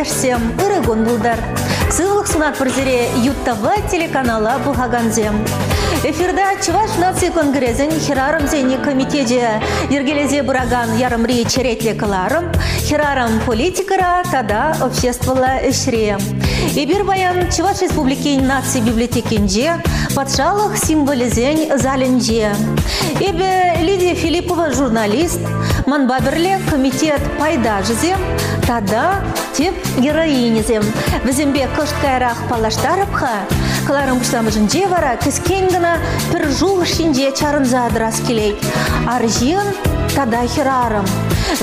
ӗҫтешсем, ырӑ кун пултӑр. Сывлӑх сунатпӑр сире Юттава телеканала пӑхакансем. Эфирта Чӑваш наци конгресӗн хӗрарӑмсен комитечӗ йӗркелесе пыракан ярӑмри черетлӗ кӑларӑм «Хӗрарӑм политикӑра тата обществӑлла ӗҫре». Эпир паян Чӑваш Республикин наци библиотекинче патшалӑх символӗсен залӗнче. Эпӗ Лидия Филиппова журналист, Манпа пӗрле комитет пайташӗсем тата тӗп героиньӑсем. Вӗсемпе кӑшт каярах паллаштарӑп-ха. Кӑларӑм пуҫламӑшӗнче вара кӗскен кӑна пӗр шухӑш ҫинче чарӑнса тӑрас килет. Арҫын тата хӗрарӑм.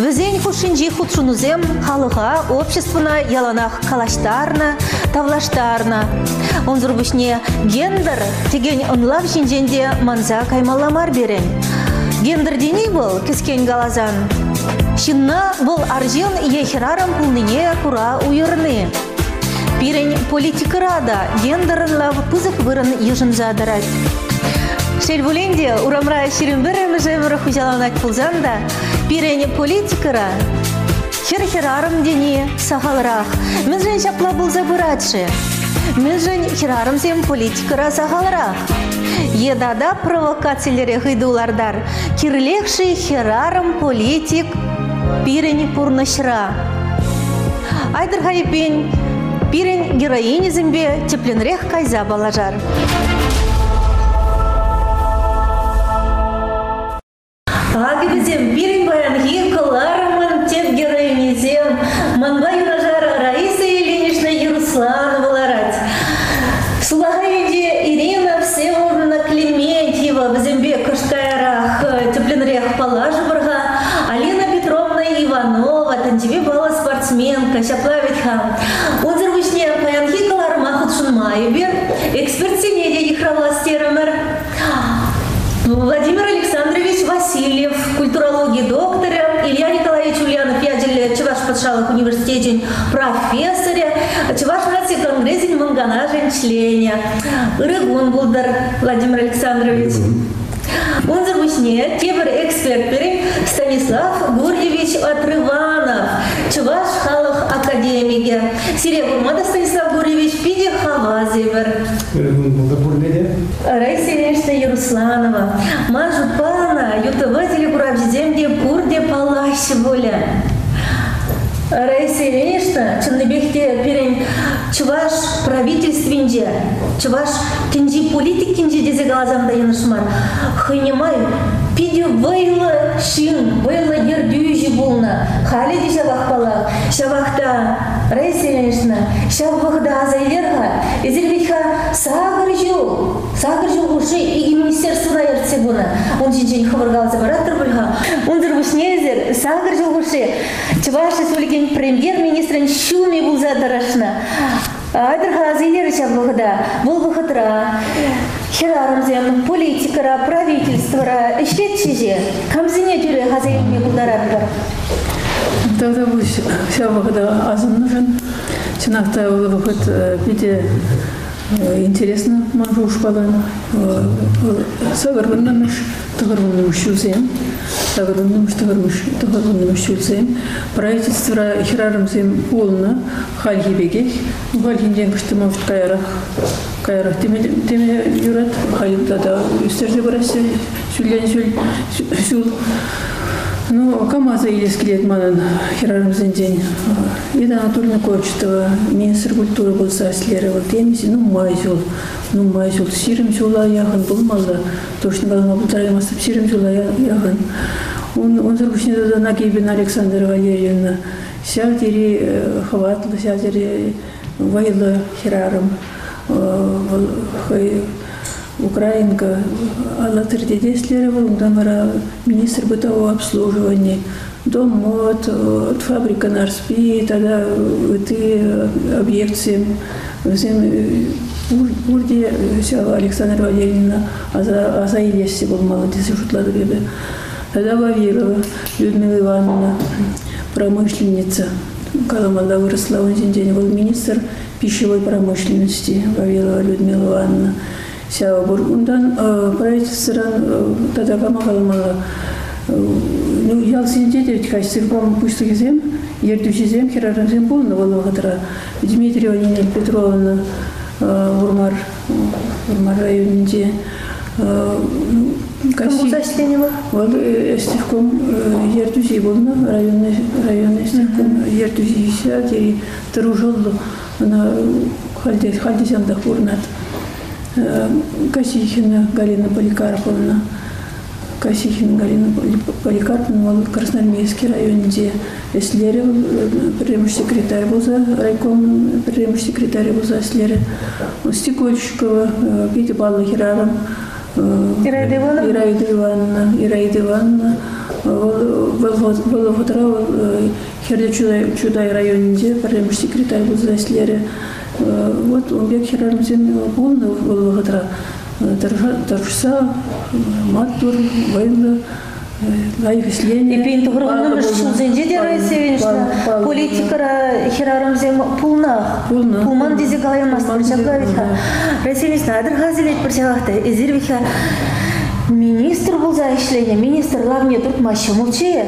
Вӗсен хушшинчи хутшӑнусем халӑха, обществӑна яланах калаҫтарнӑ, тавлаштарнӑ. Унсӑр пуҫне гендер текен ӑнлав ҫинчен те манса каймалла мар пирӗн. Гендер тени вӑл, кӗскен каласан, ҫынна вӑл арҫын е хӗрарӑм пулнине кура уйӑрни. Пирӗн политикӑра та гендер ӑнлав пысӑк вырӑн йышӑнса тӑрать. Шел пулин те, урамра 21-мӗш ӗмӗр хуҫаланать пулсан та, пирӗн политикӑра Хӗр-хӗрарӑм тени сахалрах. Мӗншӗн ҫапла пулса пырать-ши? Мӗншӗн хӗрарӑмсем политикӑра сахалрах? Е тата провокацилерех ыйту лартар. Кирлех-ши хӗрарӑм политик пирӗн пурнӑҫра? Айтӑр-ха эппин, пирӗн героиньӑсемпе тӗплӗнрех кайса паллашар. Акӑ вӗсем пирӗн паянхи кӑларӑмӑн тӗп героинисем. Манпа юнашар Раиса Ильинична Ерусланова ларать. Сулахай енче Ирина Всеволодовна Клементьева вӗсемпе кӑшт каярах тӗплӗнрех паллашӑпӑр-ха. Алина Петровна Иванова тӗнчипе паллӑ спортсменка, ҫапла вӗт-ха. Унсӑр пуҫне паянхи кӑларӑма хутшӑнма эпир экспертсене те йыхравлас терӗмӗр. Владимир Александрович Васильев, культурологи докторӗ, Илья Николаевич Ульянов ячӗллӗ Чӑваш патшалӑх университечӗн профессорӗ, Чӑваш наци конгресӗн Мӑн Канашӗн членӗ. Ырӑ кун пултӑр, Владимир Александрович. Унсӑр пуҫне тепӗр эксперт пирӗн Станислав Гурьевич Отрыванов, Чӑваш халӑх академикӗ. Сире курма та, Станислав Гурьевич, питӗ хавас эпир. Ырӑ кун пултӑр пурне те. Раиса Ильинична Ярусланова. Ман шутпа ӑна ЮТВ телекуравҫисем те пурте паллаҫҫӗ пулӗ. Раиса Ильинична чӑннипех те пирӗн чӑваш правительствинче, чӑваш тӗнчи политикинче тесе каласан та йӑнӑш мар, хӑйне май питӗ вӑйлӑ ҫын, вӑйлӑ ертӳҫӗ пулнӑ. Халӗ те ҫавах паллах. Ҫавах та, Раиса Ильинична, ҫав вӑхӑта аса илер-ха. Эсир вӗт-ха сакӑр ҫул, сакӑр ҫул хушши икӗ министерствӑна ертсе пынӑ. Ун ҫинчен хӑвӑр каласа паратӑр пуль-ха. Унсӑр пуҫне эсир сакӑр ҫул хушши Чӑваш Республикин премьер-министрӗн ҫумӗ пулса тӑрӑшнӑ. Айтӑр-ха аса илер ҫав вӑхӑта. Вӑл вӑхӑтра хӗрарӑмсем политикӑра, правительствӑра ӗҫлетчӗҫ-и? Камсене тӳрех аса илме пултаратпӑр? Тавтапуҫ ҫав вӑхӑта асӑннӑшӑн. Чӑнах та вӑл вӑхӑт питӗ интересно ман шухӑшпалан. Сакӑрвуннӑмӗш, тӑхӑрвуннӑмӗш ҫулсем, сакӑрвуннӑмӗш, тӑхӑрвуннӑмӗш ҫулсем правительствӑра хӗрарӑмсем пулнӑ хальхи пекех. Хальхинчен кӑштӑма каярах каярах теме, теме юрать. Халь тата ӳстерсе пыраҫҫӗ ҫуллен ҫул. ҫул. Ну, кам аса илес килет манӑн хӗрарӑмсенчен? Лида Анатольевна Кочетова, министр культуры пулса ӗҫлерӗ вӑл темиҫе нумай ҫул, нумай ҫул, 20 ҫула яхӑн пулмалла. Точно калама пултараймастӑп, 20 ҫула яхӑн. Унсӑр пуҫне тата Нагибина Александра Валерьевна ҫав тери хӑватлӑ, ҫав тери вӑйлӑ хӗрарӑм. Вӑл хӑй Украинка Алатырьте те ӗҫлерӗ вӑл, унтан вара министр бытового обслуживания, дом мод, фабрика Нарспи тата ытти объектсем. Вӗсем пурте ҫав Александра Валерьевна аса илесси пулмалла тесе шутлатӑп эпӗ. Тата Вавилова Людмила Ивановна, промышленница, каламалла вырӑсла ун ҫинчен. Вӑл министр пищевой промышленности Вавилова Людмила Ивановна. Ҫавӑ пур. Унтан правительствӑран тата кама каламалла? Ну, ялсенче те вӗт-ха сельпом пуҫлӑхӗсем. ертӳҫисем хӗрарӑмсем пулнӑ вӑл вӑхӑтра. Дмитриева Нинель Петровна Вӑрмар Вӑрмар районӗнче. Кам пулса ӗҫленӗ вӑл? Вӑл ӗҫтӗвком ертӳҫи пулнӑ, район ӗҫтӗвком ертӳҫи ҫав тери тӑрӑшуллӑ. Ӑна халь те ҫантах пурӑнать. Косихина Галина Поликарповна. Косихина Галина Поликарповна вӑл Красноармейски районӗнче ӗҫлерӗ. Пӗрремӗш секретарь пулса, райкомӑн пӗрремӗш секретарӗ пулса ӗҫлерӗ. Стекольщикова питӗ паллӑ хӗрарӑм. Ираида Ивановна? Ираида Ивановна. Ираида Ивановна вӑл вӑхӑтра вӑл Хӗрлӗ Чутай районӗнче пӗрремӗш секретарь пулса ӗҫлерӗ. Вот ун пек хӗрарӑмсем пулнӑ вӑл вӑхӑтра. Тӑрӑшса, маттур, вӑйлӑ, лайӑх ӗҫленӗ. Эпин тӑхӑрвуннӑмӗш ҫулсенче те Раиса Ильинична политикӑра хӗрарӑмсем пулнах. Пулнӑ. Пулман тесе калаймастпӑр ҫапла вӗт-ха. Раиса Ильинична, атӑр-ха илетпӗр ҫавах та. Эсир вӗт-ха министр пулса ӗҫленӗ, министр лавне туртма ҫӑмӑлччӗ-и?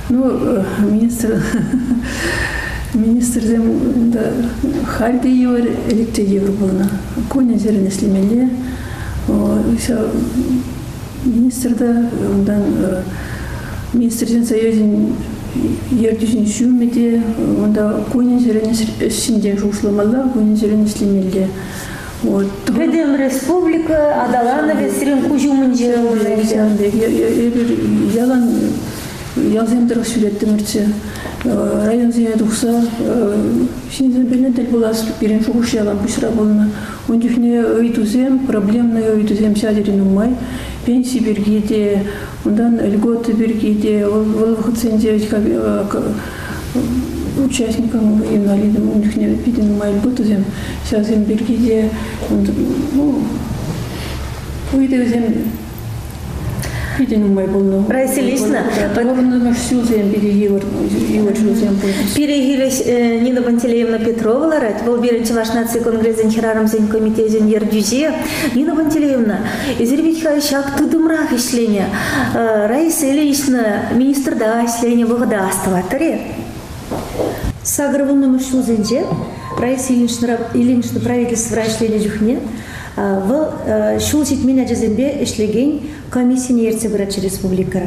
Ну, министр министрсем халь те йывӑр, ӗлӗк те йывӑр пулнӑ. Кунӗ-ҫӗрӗн ӗҫлемелле. Ҫав министр та, унтан Министрсен союзӗн ертӳҫин ҫумӗ те, унта кунӗ-ҫӗрӗн ӗҫ ҫинчен шухӑшламалла, кунӗ-ҫӗрӗн ӗҫлемелле. Вот. Пӗтӗм республика аталанӑвӗ сирӗн куҫ умӗнче Ҫавӑн пек. Эпир ялан ялсем тӑрӑх ҫӳреттӗмӗрччӗ. Районсене тухса ҫынсемпе тӗл пулас пирӗн шухӑш ялан пуҫра пулнӑ. Ун чухне ыйтусем, проблемный ыйтусем ҫав тери нумай. Пенси пирки те, унтан льгота пирки те, вӑл вӑхӑтсенче участникам, инвалидам ун чухне питӗ нумай льготӑсем. Ҫавсем пирки те, ну, ыйтӑвӗсем питӗ нумай пулнӑ. Раиса Ильинична, Тӑхӑрвуннӑмӗш ҫулсем питӗ йывӑр, йывӑр ҫулсем пулчӗҫ. Пире хирӗҫ Нина Пантелеевна Петрова ларать. Вӑл пирӗн Чӑваш наци конгресӗн хӗрарӑмсен комитечӗн ертӳҫи. Нина Пантелеевна, эсир вӗт-ха ҫак тытӑмрах ӗҫленӗ. Раиса Ильинична министрта ӗҫленӗ вӑхӑта астӑваттӑр-и? 80-мӗш ҫулсенче Раиса Ильинична правительствӑра ӗҫленӗ чухне вӑл ҫул ҫитмен ачасемпе ӗҫлекен комиссине ертсе пыратчӗ республикӑра.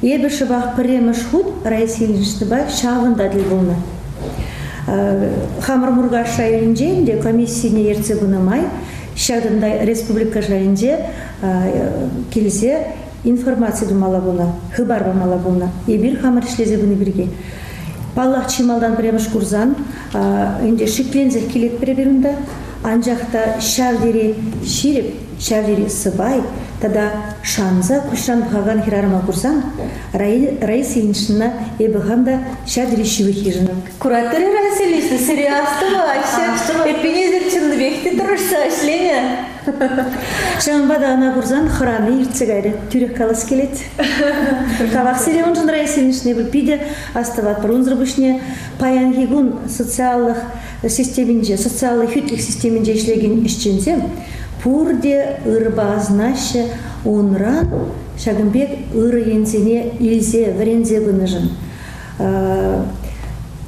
Эпӗ шӑпах пӗрремӗш хут Раиса Ильиничнӑпа ҫавӑнта тӗл пулнӑ. Хамӑр Муркаш районӗнче ӗнтӗ комиссине ертсе пынӑ май ҫакӑнта республика шайӗнче килсе информаци тумалла пулнӑ, хыпар памалла пулнӑ. Эпир хамӑр ӗҫлесе пыни пирки. Паллах, чи малтан пӗрремӗш курсан ӗнтӗ шикленсех килетпӗр эпир унта. Анчах та ҫав тери ҫирӗп, ҫав тери сӑпай тата шанса куҫран пӑхакан хӗрарӑма курсан Раиса Ильиничнӑна эпӗ хам та ҫав тери ҫывӑх йышӑнӑп. Куратӑр-и, Раиса Ильинична, сире астӑваҫҫӗ. Эппин эсир чӑннипех те тӑрӑшса ӗҫленӗ. Ҫавӑнпа та ӑна курсан хӑрани иртсе кайрӗ. Тӳрех калас килет. Тавах сире уншӑн, Раиса Ильинична, эпир питӗ астӑватпӑр. Унсӑр пуҫне паянхи кун социаллӑх системинче, социаллӑ хӳтлӗх системинче ӗҫлекен ӗҫченсем пурте ырӑпа асӑнаҫҫӗ. Унран ҫакӑн пек ырӑ енсене илсе, вӗренсе пынӑшӑн.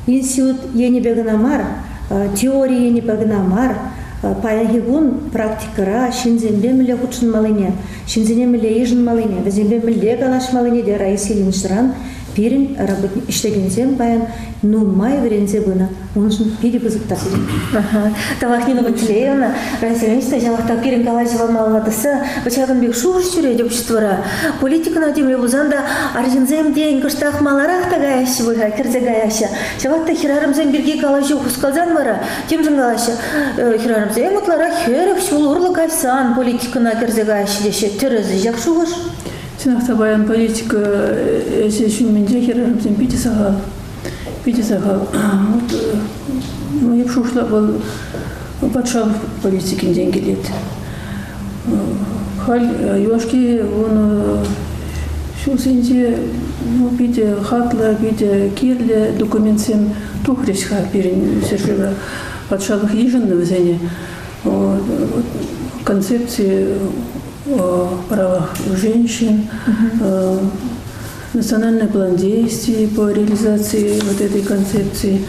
Институт енӗпе кӑна мар, теори енӗпе кӑна мар, паянхи кун практикӑра ҫынсемпе мӗнле хутшӑнмаллине, ҫынсене мӗнле йышӑнмаллине, вӗсемпе мӗнле калаҫмаллине те Раиса Ильиничран пирӗн ӗҫлекенсем паян нумай вӗренсе пынӑ. Уншӑн питӗ пысӑк тав. Тавах Нина Пантелеевна, Раиса Ильинична, ҫавах та пирӗн калаҫӑва малалла тӑсса ҫакӑн пек шухӑш ҫӳрет обществӑра. Политикӑна темле пулсан та арҫынсем тен кӑштах маларах та каяҫҫӗ пуль-ха, кӗрсе каяҫҫӗ. Ҫавах та хӗрарӑмсем пирки калаҫу хускалсан вара темшӗн калаҫҫӗ. Хӗрарӑмсем ытларах 40 ҫул урлӑ кайсан политикӑна кӗрсе каяҫҫӗ теҫҫӗ. Тӗрӗс-и ҫак шухӑш? Чӑнах та паян политика ӗҫӗ ҫумӗнче хӗрарӑмсем питӗ сахал. Питӗ сахал. Вот, ну, эп шухӑшлап, вӑл патшалӑх политикинчен килет. Халь юлашки ҫулсенче ну, питӗ хаклӑ, питӗ кирлӗ документсем тухрӗҫ-ха пирӗн ҫӗршывра. Патшалӑх йышӑннӑ вӗсене. Концепции о правах женщин, Национальный план действий по реализации вот этой концепции.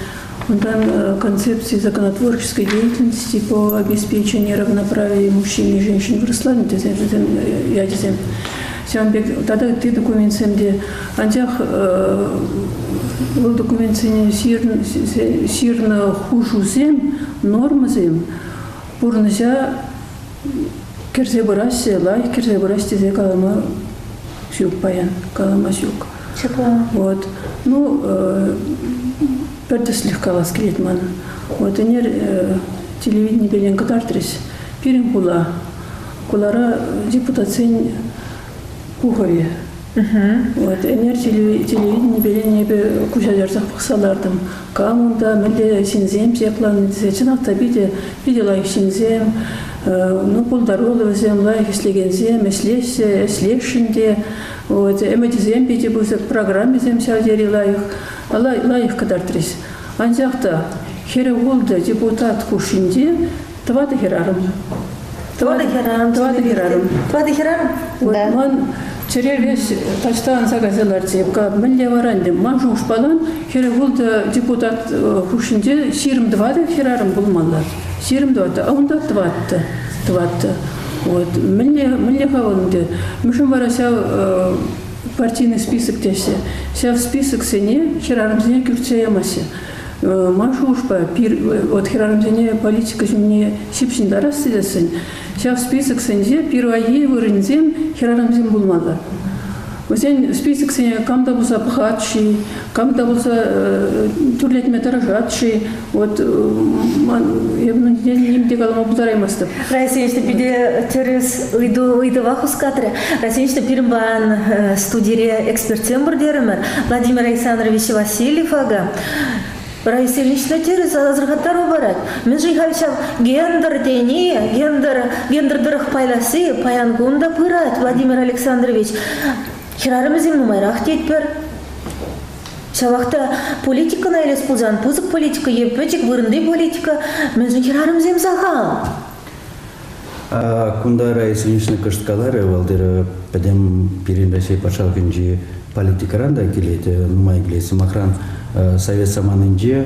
Унтан концепции законотворческой деятельности по обеспечению равноправия мужчин и женщин вырӑсла тесен вӗсем ячӗсем. Ҫавӑн пек тата ытти документсем те. Анчах вӑл документсене ҫырнӑ хушусем, нормӑсем пурнӑҫа кӗрсе пыраҫҫӗ, лайӑх кӗрсе пыраҫҫӗ тесе калама ҫук паян, калама ҫук. Вот. Ну, пӗр тӗслӗх калас килет манӑн. Вот ӗнер телевиденипелен кӑтартрӗҫ. Пирӗн хула. Хулара депутатсен пухӑвӗ. Вот ӗнер телевиденипелен эпӗ куҫа ярсах пӑхса лартӑм. Кам унта, мӗнле ҫынсем ҫакланнӑ тесе. Чӑнах та питӗ, питӗ лайӑх ҫынсем. Ну, пултаруллӑ вӗсем, лайӑх ӗҫлекенсем, ӗҫлеҫҫӗ, ӗҫлесшӗн те. Вот, ӗмӗчӗсем питӗ пысӑк, программисем ҫав тери лайӑх. Лайӑх кӑтартрӗҫ. Анчах та 46 депутат хушшинче тӑватӑ хӗрарӑм. Тӑватӑ хӗрарӑм. Тӑватӑ хӗрарӑм. Тӑватӑ хӗрарӑм? Вот ман чӗре веҫ таҫта анса кайса ларчӗ. Мӗнле вара ӗнтӗ? Ман шухӑшпалан 46 депутат хушшинче 24 хӗрарӑм пулмалла. 24, а унта тӑваттӑ. Тӑваттӑ. Вот. Мӗнле, мӗнле-ха вӑл ӗнтӗ? Мӗншӗн вара ҫав партийный список теҫҫӗ. Ҫав списоксене хӗрарӑмсене кӳртсе ямаҫҫӗ. Ман шухӑшпа, вот хӗрарӑмсене политика ҫумне ҫыпҫӑнтарас тесессӗн, ҫав списоксенче пирвайхи вырӑнсем хӗрарӑмсем пулмалла. Вӗсен списоксене кам та пулса пӑхать-ши, кам та пулса тӳрлетме тӑрӑшать-ши, вот ним те калама пултараймастӑп. Раиса Ильична питӗ тӗрӗс ыйту ыйтӑва хускатрӗ. Раиса Ильична пирӗн паян студире экспертсем пур терӗмӗр. Владимир Александрович Васильев акӑ Раиса Ильична тӗрӗс асӑрхаттару парать. Мӗншӗн халь ҫав гендер тени, гендер, гендер тӑрӑх пайласси паян кун та пырать, Владимир Александрович. Хӗрарӑмӗсем нумайрах тетпӗр. Ҫавах та политикӑна илес пулсан, пысӑк политика е пӗчӗк вырӑнти политика, мӗншӗн хӗрарӑмсем сахал? Кунта Раиса Ильинична кӑшт каларӗ, вӑл терӗ, пӗтӗм пирӗн Раҫҫей патшалӑхӗнчи политикӑран та килет, нумай килет. Сӑмахран, совет саманинче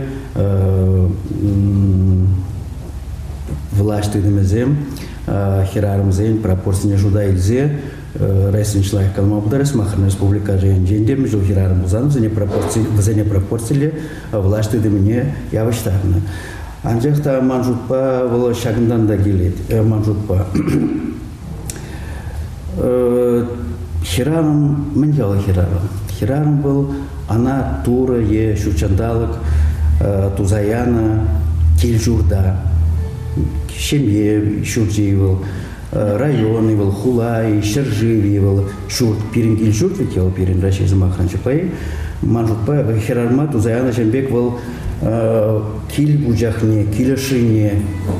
влаҫ тытӑмӗсем хӗрарӑмсен пропорцине шута илсе Раиса Ильинична лайӑх калама пултарать, сӑмахран, республика шайӗнчен те ҫул хӗрарӑм пулсан вӗсене пропорци, вӗсене пропорциллӗ влаҫ тытӑмне явӑҫтарнӑ. Анчах та ман шутпа вӑл ҫакӑнтан та килет, ман шутпа. Хӗрарӑм, мӗн ял хӗрарӑм? Хӗрарӑм вӑл ана Турӑ е ҫутҫанталӑк туса янӑ кил-ҫурта, ҫемье ҫурчӗ вӑл, район-и вӑл, хула-и, ҫӗршыв-и вӑл, ҫурт, пирӗн кил-ҫурт вӗт вӑл пирӗн Раҫҫей сӑмахран ҫапла-и? Ман шутпа, хӗрарӑма туса янӑ ҫын пек вӑл кил пучахне, кил ӑшшине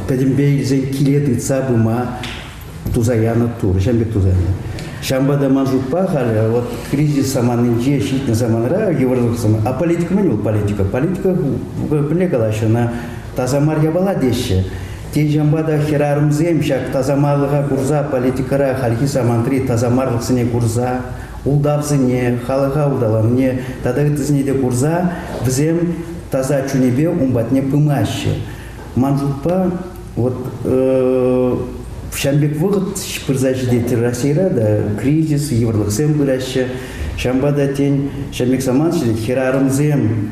пӗтӗмпе илсен киле тытса пыма туса янӑ Турӑ, ҫавӑн пек туса янӑ. Ҫавӑнпа та ман шутпа халӗ вот кризис саманинче ҫитнӗ саманра йывӑрлӑх саман. А политика мӗн вӑл политика? Политика мӗнле калаҫҫӗ ӑна таса мар япала теҫҫӗ. Тен, ҫавӑнпа та хӗрарӑмсем ҫак тасамарлӑха курса политикӑра хальхи самантри тасамарлӑхсене курса ултавсене, халӑха улталанине тата ыттисене те курса вӗсем таса чунӗпе ун патне пымаҫҫӗ. Ман шутпа, вот ҫавӑн пек вӑхӑт пырса ҫитет Российӑра та кризис, йывӑрлӑхсем пыраҫҫӗ. Ҫавӑнпа та тен, ҫавӑн пек самант ҫитет, хӗрарӑмсем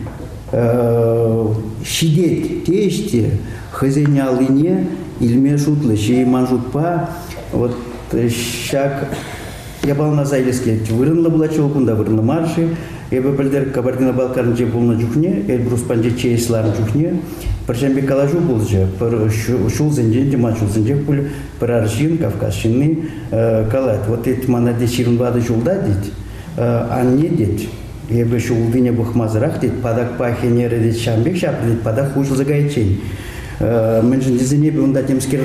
ҫитет теҫ те хӑйсен аллине илме шутлӗҫ. Ман шутпа, вот ҫак япалана аса илес килет. Вырӑнлӑ пулать вӑл кунта, вырӑнлӑ мар-ши? Эпӗ пӗлтӗр Кабардино-Балкаринче пулнӑ чухне, Эльбрус панче чей ларнӑ чухне пӗр пек калаҫу пулчӗ. Пӗр ҫулсенчен те ман ҫулсенчех пуль, пӗр арҫын, Кавказ ҫынни, калать, вот тет, мана тет 24 ҫулта тет, анне тет, эпӗ ҫултине пӑхмасӑрах тет, патакпа хӗнерӗ тет, ҫавӑн пек ҫапрӗ тет, патак хуҫӑлса кайиччен. Мӗншӗн тесен эпӗ унта темскер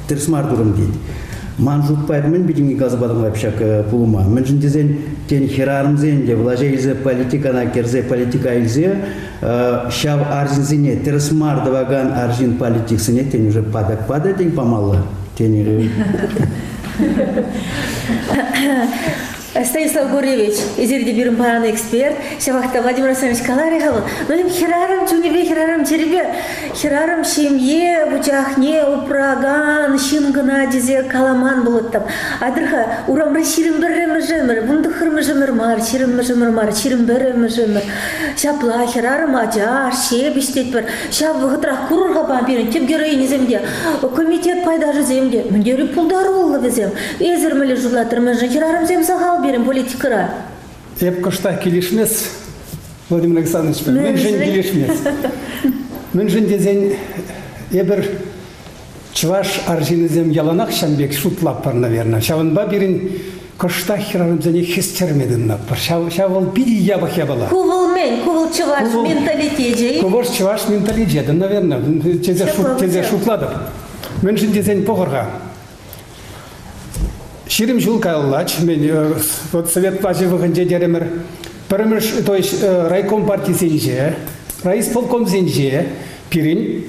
тӗрӗс мар турӑм тет. Ман шутпа мӗн пӗтӗмпе каласа патӑм ҫак пулӑма? Мӗншӗн тесен, тен, хӗрарӑмсем те влаҫа илсе политикӑна кӗрсе политика илсе ҫав арҫынсене тӗрӗс мар тӑвакан арҫын политиксене тен уже патакпа та тен памалла тенӗ. Станислав Гурьевич, эсир те пирӗн паян эксперт. Ҫавах та Владимир Александрович каларӗ-ха вӑл. Ну, хӗрарӑм чунӗпе, хӗрарӑм чӗрипе, хӗрарӑм ҫемье вучахне упракан ҫын кӑна тесе каламан пулӑттӑм. Атӑр-ха, урамра 21-мӗш ӗмӗр, 19-мӗш ӗмӗр мар, 20-мӗш ӗмӗр мар, 21-мӗш ӗмӗр. Ҫапла, хӗрарӑм ачаш, ҫепӗҫ тетпӗр. Ҫав вӑхӑтрах курӑр-ха пан пирӗн тӗп героиньӑсем те, комитет пайташӗсем те мӗн тери пултаруллӑ вӗсем. Эсир мӗнле шутлатӑр, мӗншӗн хӗрарӑмсем сахал пирӗн политикӑра? Эп кӑштах килӗшмес, Владимир Александрович, мӗншӗн килӗшмес? Мӗншӗн тесен эпир чӑваш арҫынӗсем яланах ҫавӑн пек шутлатпӑр, наверное. Ҫавӑнпа пирӗн кӑштах хӗрарӑмсене хӗстерме тытӑнатпӑр. Ҫав, ҫав вӑл питӗ япӑх япала. Ку вӑл мӗн? Ку вӑл чӑваш ку вӑл, менталитечӗ. Ку вӑл чӑваш менталитечӗ, наверное, тесе, шут, тесе шутлатӑп. Мӗншӗн тесен пӑхӑр-ха. 20 ҫул каялла, вот совет влаҫӗ вӑхӑтӗнче терӗмӗр, пӗрремӗш, то есть райком партисенче, райисполкомсенче пирӗн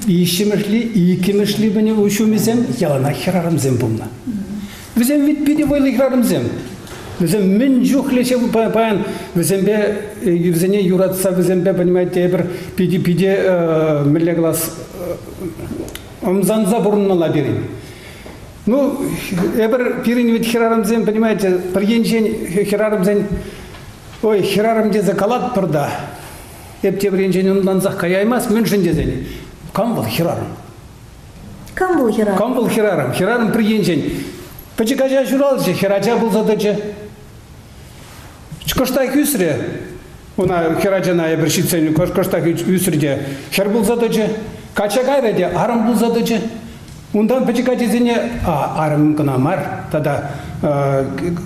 виҫҫӗмӗшли, иккӗмӗшли ҫумӗсем яланах хӗрарӑмсем пулнӑ. Вӗсем ведь питӗ вӑйлӑ хӗрарӑмсем. Вӗсем мӗн чухлӗ паян вӗсемпе вӗсене юратса вӗсемпе, понимаете, эпир питӗ питӗ мӗнле класс ӑмсанса пурӑнмалла пирӗн. Ну, эпир пирӗн ведь хӗрарӑмсем, понимаете, пӗр енчен хӗрарӑмсен ой, хӗрарӑм тесе калатпӑр та, эп тепӗр енчен ӑнлансах каяймасть, мӗншӗн тесен, кам вӑл хӗрарӑм? Кам вӑл хӗрарӑм? Кам вӑл хӗрарӑм? Хӗрарӑм пӗр енчен пӗчӗк ача ҫуралчӗ, хӗрача пулса тӑчӗ. Кӑштах ӳсрӗ. Ӑна хӗрачана эпир ҫитсен кӑштах ӳсрӗ те хӗр пулса тӑчӗ. Качча кайрӗ те арӑм пулса тӑчӗ. Унтан пӗчӗк ачисене арӑм кӑна мар тата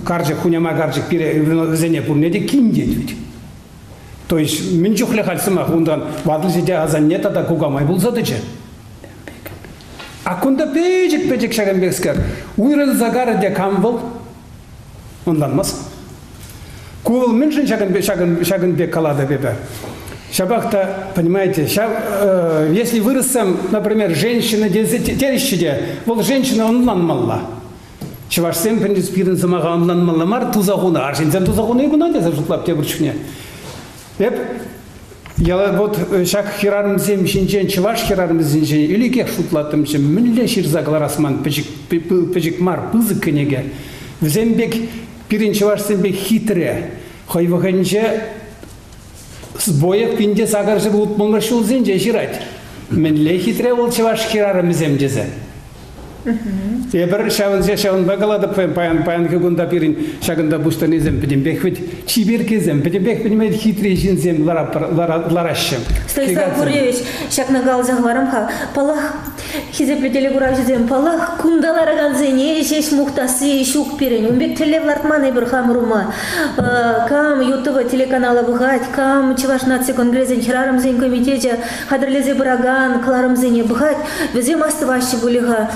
карчӑк, хуняма карчӑк пире вӗсене пурне те кин тет вӗт. То есть мӗн чухлӗ халь сӑмах унтан ватӑлчӗ те асанне тата кукамай пулса тӑчӗ. А кунта пӗчӗк-пӗчӗк ҫакӑн пекскер. Уйрӑлса карӗ те кам вӑл? Ӑнланмасть. Ку вӑл мӗншӗн ҫакӑн пек, ҫакӑн, ҫакӑн пек калатӑп эпӗ? Ҫапах та, понимаете, ҫав, если вырӑссем, например, женщина тесе тереҫҫӗ те, вӑл женщина ӑнланмалла. Чӑвашсем пирӗн сӑмаха ӑнланмалла мар туса хунӑ, арҫынсем туса хунӑ куна тесе шутлап тепӗр чухне. Эп яла вот ҫак хӗрарӑмсем ҫинчен, чӑваш хӗрарӑмӗсем ҫинчен ӗлӗкех шутлаттӑмччӗ, мӗнле ҫырса кӑларас ман пӗчӗк, пӗчӗк мар, пысӑк кӗнеке. Вӗсем пек пирӗн чӑвашсем пек хитре. Хӑй вӑхӑтӗнче Сбоев пинте сакӑрҫӗр утмӑлмӗш ҫулсенче ҫырать. Мӗнле хитре вӑл чӑваш хӗрарӑмӗсем тесе. Эпир ҫавӑнче ҫавӑнпа калатӑп паян паянхи кунта пирӗн ҫакӑнта пуҫтарнисем пӗтӗмпех вӗт чиперккесем, пӗтӗмпех пӗтӗмпех хитре ҫынсем лараҫҫӗ. Станислав Гурьевич, ҫакна каласа хӑварам-ха. Паллах, хисеплӗ телекуравҫӑсем, паллах, кунта ларакансене ҫеҫ мухтасси ҫук пирӗн. Ун пек тӗллев лартман эпир хамӑр ума. Кам ЮТВ телеканала пӑхать, кам Чӑваш наци конгресӗн хӗрарӑмсен комитечӗ хатӗрлесе пыракан кӑларӑмсене пӑхать, вӗсем астӑваҫҫӗ пулӗ-ха.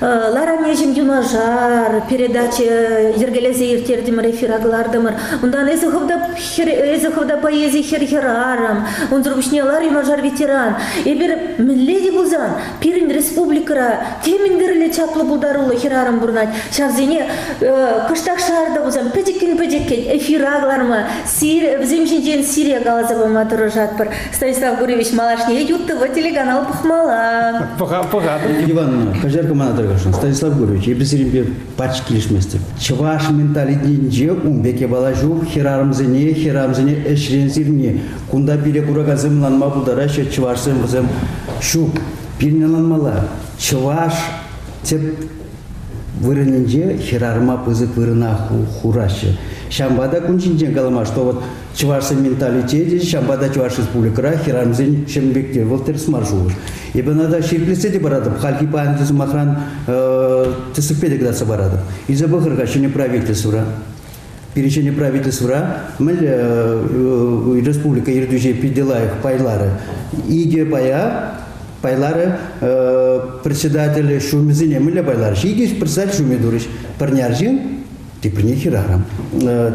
Ларанеҫӗм юнашар передача йӗркелесе ирттертӗмӗр, эфира кӑлартӑмӑр. Унтан эсӗ хӑв та хӗр, эсӗ хӑв та поэзи хӗр-хӗрарӑм. Унсӑр пуҫне лар юнашар ветеран. Эпир мӗнле те пулсан пирӗн республикӑра темӗн тӗрлӗ чаплӑ пултаруллӑ хӗрарӑм пурӑнать. Ҫавсене кӑштах шар та пулсан пӗчӗккӗн-пӗчӗккӗн эфира кӑларма, вӗсем ҫинчен сире каласа пама тӑрӑшатпӑр. Станислав Гурьевич малашне ЮТВ телеканал пӑхмалла. Пӑхатӑп. Иван, каҫар мана тӑрӑшӑн. Станислав Гурьевич, эпӗ сирӗнпе пач килӗшместӗп. Чӑваш менталитетӗнче ун пек япала ҫук. Хӗрарӑмсене, хӗрарӑмсене ӗҫрен сирни. Кунта пире куракансем ӑнланма пултараҫҫӗ, чӑвашсем вӗсем ҫук. Пирӗн ӑнланмалла. Чӑваш тӗп вырӑнӗнче хӗрарӑма пысӑк вырӑна хураҫҫӗ. Ҫавӑнпа та кун ҫинчен калама, что вот чӑвашсен менталитечӗ, ҫавӑнпа та Чӑваш Республикӑра хӗрарӑмсен ҫӗм пек те вӑл тӗрӗс мар шухӑш. Эпӗ ӑна та ҫирӗплетсе те паратӑп, хальхи паянхи сӑмахран тӗслӗхпе те кӑтартса паратӑп. Илсе пӑхӑр-ха ҫӗнӗ правительствӑра. Пирӗн ҫӗнӗ правительствӑра мӗнле республика ертӳҫи питӗ лайӑх пайларӗ. Икӗ пая пайларӗ председатель ҫумӗсене мӗнле пайларӗҫ? Икӗ председатель ҫумӗ турӗҫ. Пӗрне арҫын, теприне хӗрарӑм.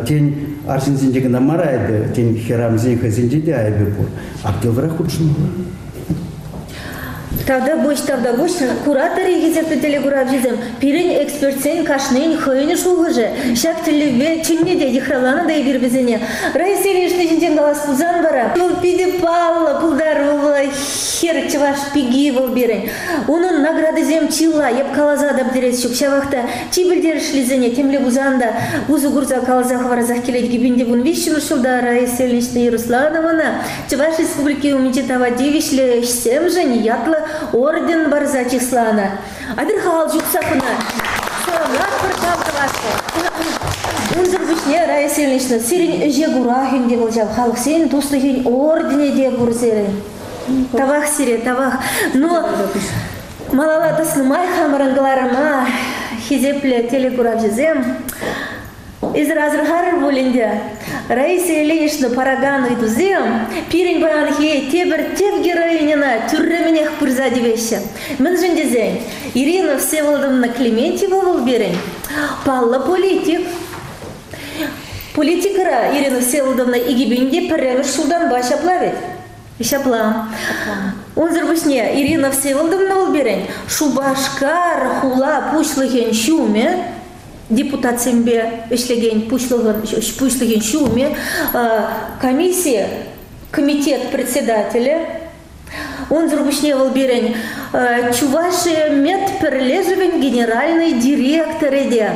Тен, арҫынсенче кӑна мар айӑпӗ, тен, хӗрарӑмсен хӑйсенче те айӑпӗ пур. Активлӑрах хутшӑнмалла. Тавтапуҫ, тавтапуҫ. Куратор-и хисеплӗ телекуравҫӑсем, пирӗн экспертсен кашнин хӑйӗн шухӑшӗ. Ҫак тӗллевпе чӗннӗ те йыхравланӑ та эпир вӗсене. Раиса Ильинична ҫинчен калас пулсан вара, вӑл питӗ паллӑ, пултаруллӑ хӗр, чӑваш пики вӑл пирӗн. Унӑн наградисем чылай, эп каласа та пӗтерес ҫук. Ҫавах та чи пӗлтерӗшлисене темле пулсан та усӑ курса каласа хӑварасах килет. 2013 ҫулта Раиса Ильинична Ярославовна Чӑваш Республики умӗнче тава тивӗҫлӗ ӗҫсемшӗн ятлӑ орден парса чысланӑ. Атьӑр-ха ал ҫупса кӑна. Саламлатпӑр, тав тӑватпӑр. Унсӑр пуҫне, Раиса Ильинична, сирӗн ӗҫе курах ӗнтӗ вӑл ҫав халӑхсен туслӑхӗн орденӗ те пур сирӗн. Тавах сире, тавах. Но малалла тӑснӑ май хамӑрӑн кӑларӑма хисеплӗ телекуравҫӑсем Эсир асӑрхарӑр пуль ӗнтӗ, Раиса Ильинична паракан ыйтусем пирӗн паянхи тепӗр тӗп героиньӑна тӳрремӗнех пырса тивеҫҫӗ. Мӗншӗн тесен Ирина Всеволодовна Клементьева вӑл пирӗн паллӑ политик. Политикӑра Ирина Всеволодовна 2001 ҫултанпа ҫапла вӗт. Ҫапла. Унсӑр пуҫне Ирина Всеволодовна вӑл пирӗн Шупашкар хула пуҫлӑхӗн ҫумӗ, депутатсемпе ӗҫлекен пуҫлӑхӑн пуҫлӑхӗн ҫумӗ, комисси комитет председателӗ. Унсӑр пуҫне вӑл пирӗн Чувашия медпӗрлешӗвӗн генеральнӑй директорӗ те.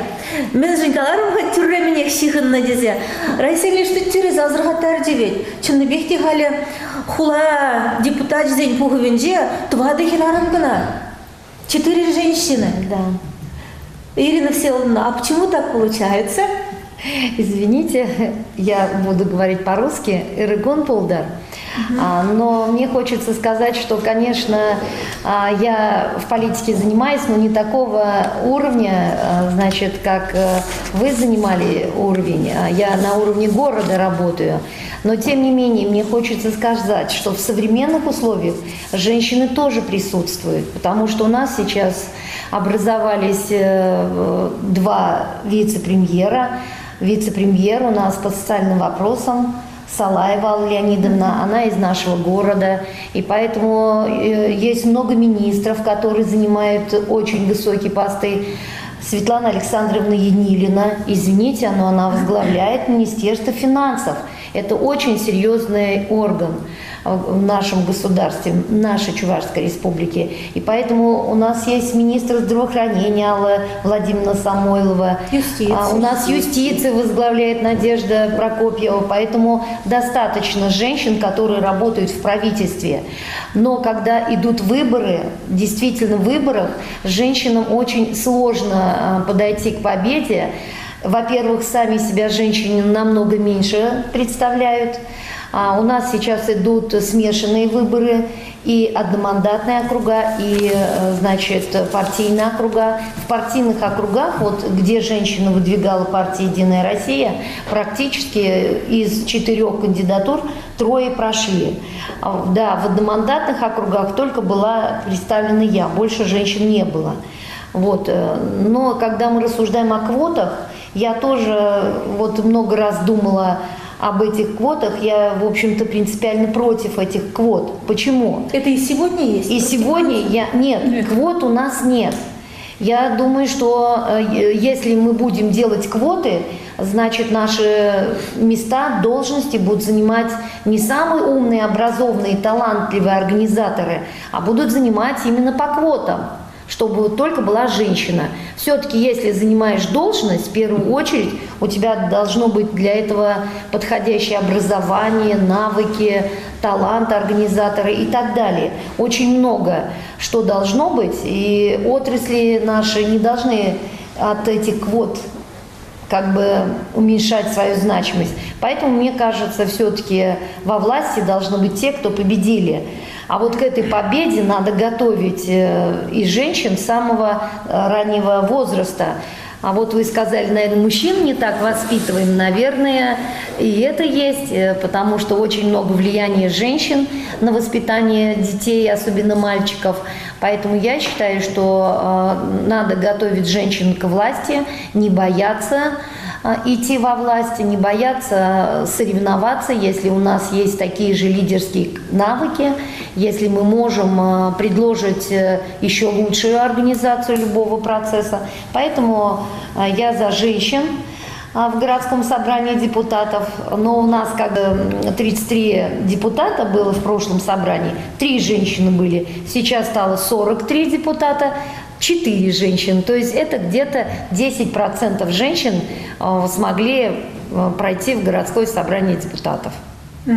Мӗншӗн каларӑм-ха тӳрремӗнех ҫыхӑннӑ тесе. Раиса Ильинична тӗрӗс асӑрхаттарчӗ вӗт. Чӑннипех те халӗ хула депутачӗсен пухӑвӗнче тӑватӑ хӗрарӑм кӑна. Четыре женщины. Да. Ирина Всеволодовна, а почему так получается? Извините, я буду говорить по-русски. Ирыгон Полдар. Но мне хочется сказать, что, конечно, я в политике занимаюсь, но не такого уровня, значит, как вы занимали уровень. Я на уровне города работаю. Но, тем не менее, мне хочется сказать, что в современных условиях женщины тоже присутствуют, потому что у нас сейчас образовались два вице-премьера. Вице-премьер у нас по социальным вопросам Салаева Алла Леонидовна, она из нашего города, и поэтому есть много министров, которые занимают очень высокие посты. Светлана Александровна Енилина, извините, но она возглавляет Министерство финансов. Это очень серьезный орган в нашем государстве, в нашей Чувашской республике. И поэтому у нас есть министр здравоохранения Алла Владимировна Самойлова. Юстиция. У нас юстиция возглавляет Надежда Прокопьева. Поэтому достаточно женщин, которые работают в правительстве. Но когда идут выборы, действительно в выборах, женщинам очень сложно подойти к победе. Во-первых, сами себя женщины намного меньше представляют. У нас сейчас идут смешанные выборы, и одномандатные округа, и, значит, партийные округа. В партийных округах, вот где женщину выдвигала партия «Единая Россия», практически из 4 кандидатур 3 прошли. Да, в одномандатных округах только была представлена я, больше женщин не было. Вот. Но когда мы рассуждаем о квотах, я тоже вот много раз думала об этих квотах. Я, в общем-то, принципиально против этих квот. Почему? Это и сегодня есть? И сегодня я... Нет, квот у нас нет. Я думаю, что если мы будем делать квоты, значит, наши места, должности будут занимать не самые умные, образованные, талантливые организаторы, а будут занимать именно по квотам, чтобы только была женщина. Все-таки, если занимаешь должность, в первую очередь у тебя должно быть для этого подходящее образование, навыки, талант организатора и так далее. Очень много что должно быть, и отрасли наши не должны от этих квот как бы уменьшать свою значимость. Поэтому, мне кажется, все-таки во власти должны быть те, кто победили. А вот к этой победе надо готовить и женщин с самого раннего возраста. А вот вы сказали, наверное, мужчин не так воспитываем. Наверное, и это есть, потому что очень много влияния женщин на воспитание детей, особенно мальчиков. Поэтому я считаю, что надо готовить женщин к власти, не бояться идти во власть, не бояться соревноваться, если у нас есть такие же лидерские навыки, если мы можем предложить еще лучшую организацию любого процесса. Поэтому я за женщин в городском собрании депутатов, но у нас когда 33 депутата было в прошлом собрании, 3 женщины были, сейчас стало 43 депутата, 4 женщины, то есть это где-то 10% женщин смогли пройти в городское собрание депутатов. Угу.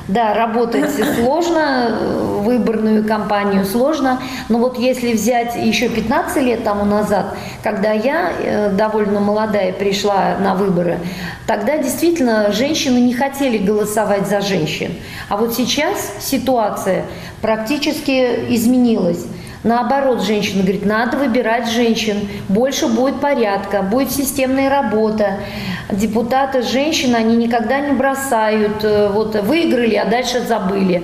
Да, работать сложно, выборную кампанию сложно, но вот если взять еще 15 лет тому назад, когда я довольно молодая пришла на выборы, тогда действительно женщины не хотели голосовать за женщин. А вот сейчас ситуация практически изменилась. Наоборот, женщина говорит, надо выбирать женщин, больше будет порядка, будет системная работа. Депутаты женщины, они никогда не бросают, вот выиграли, а дальше забыли.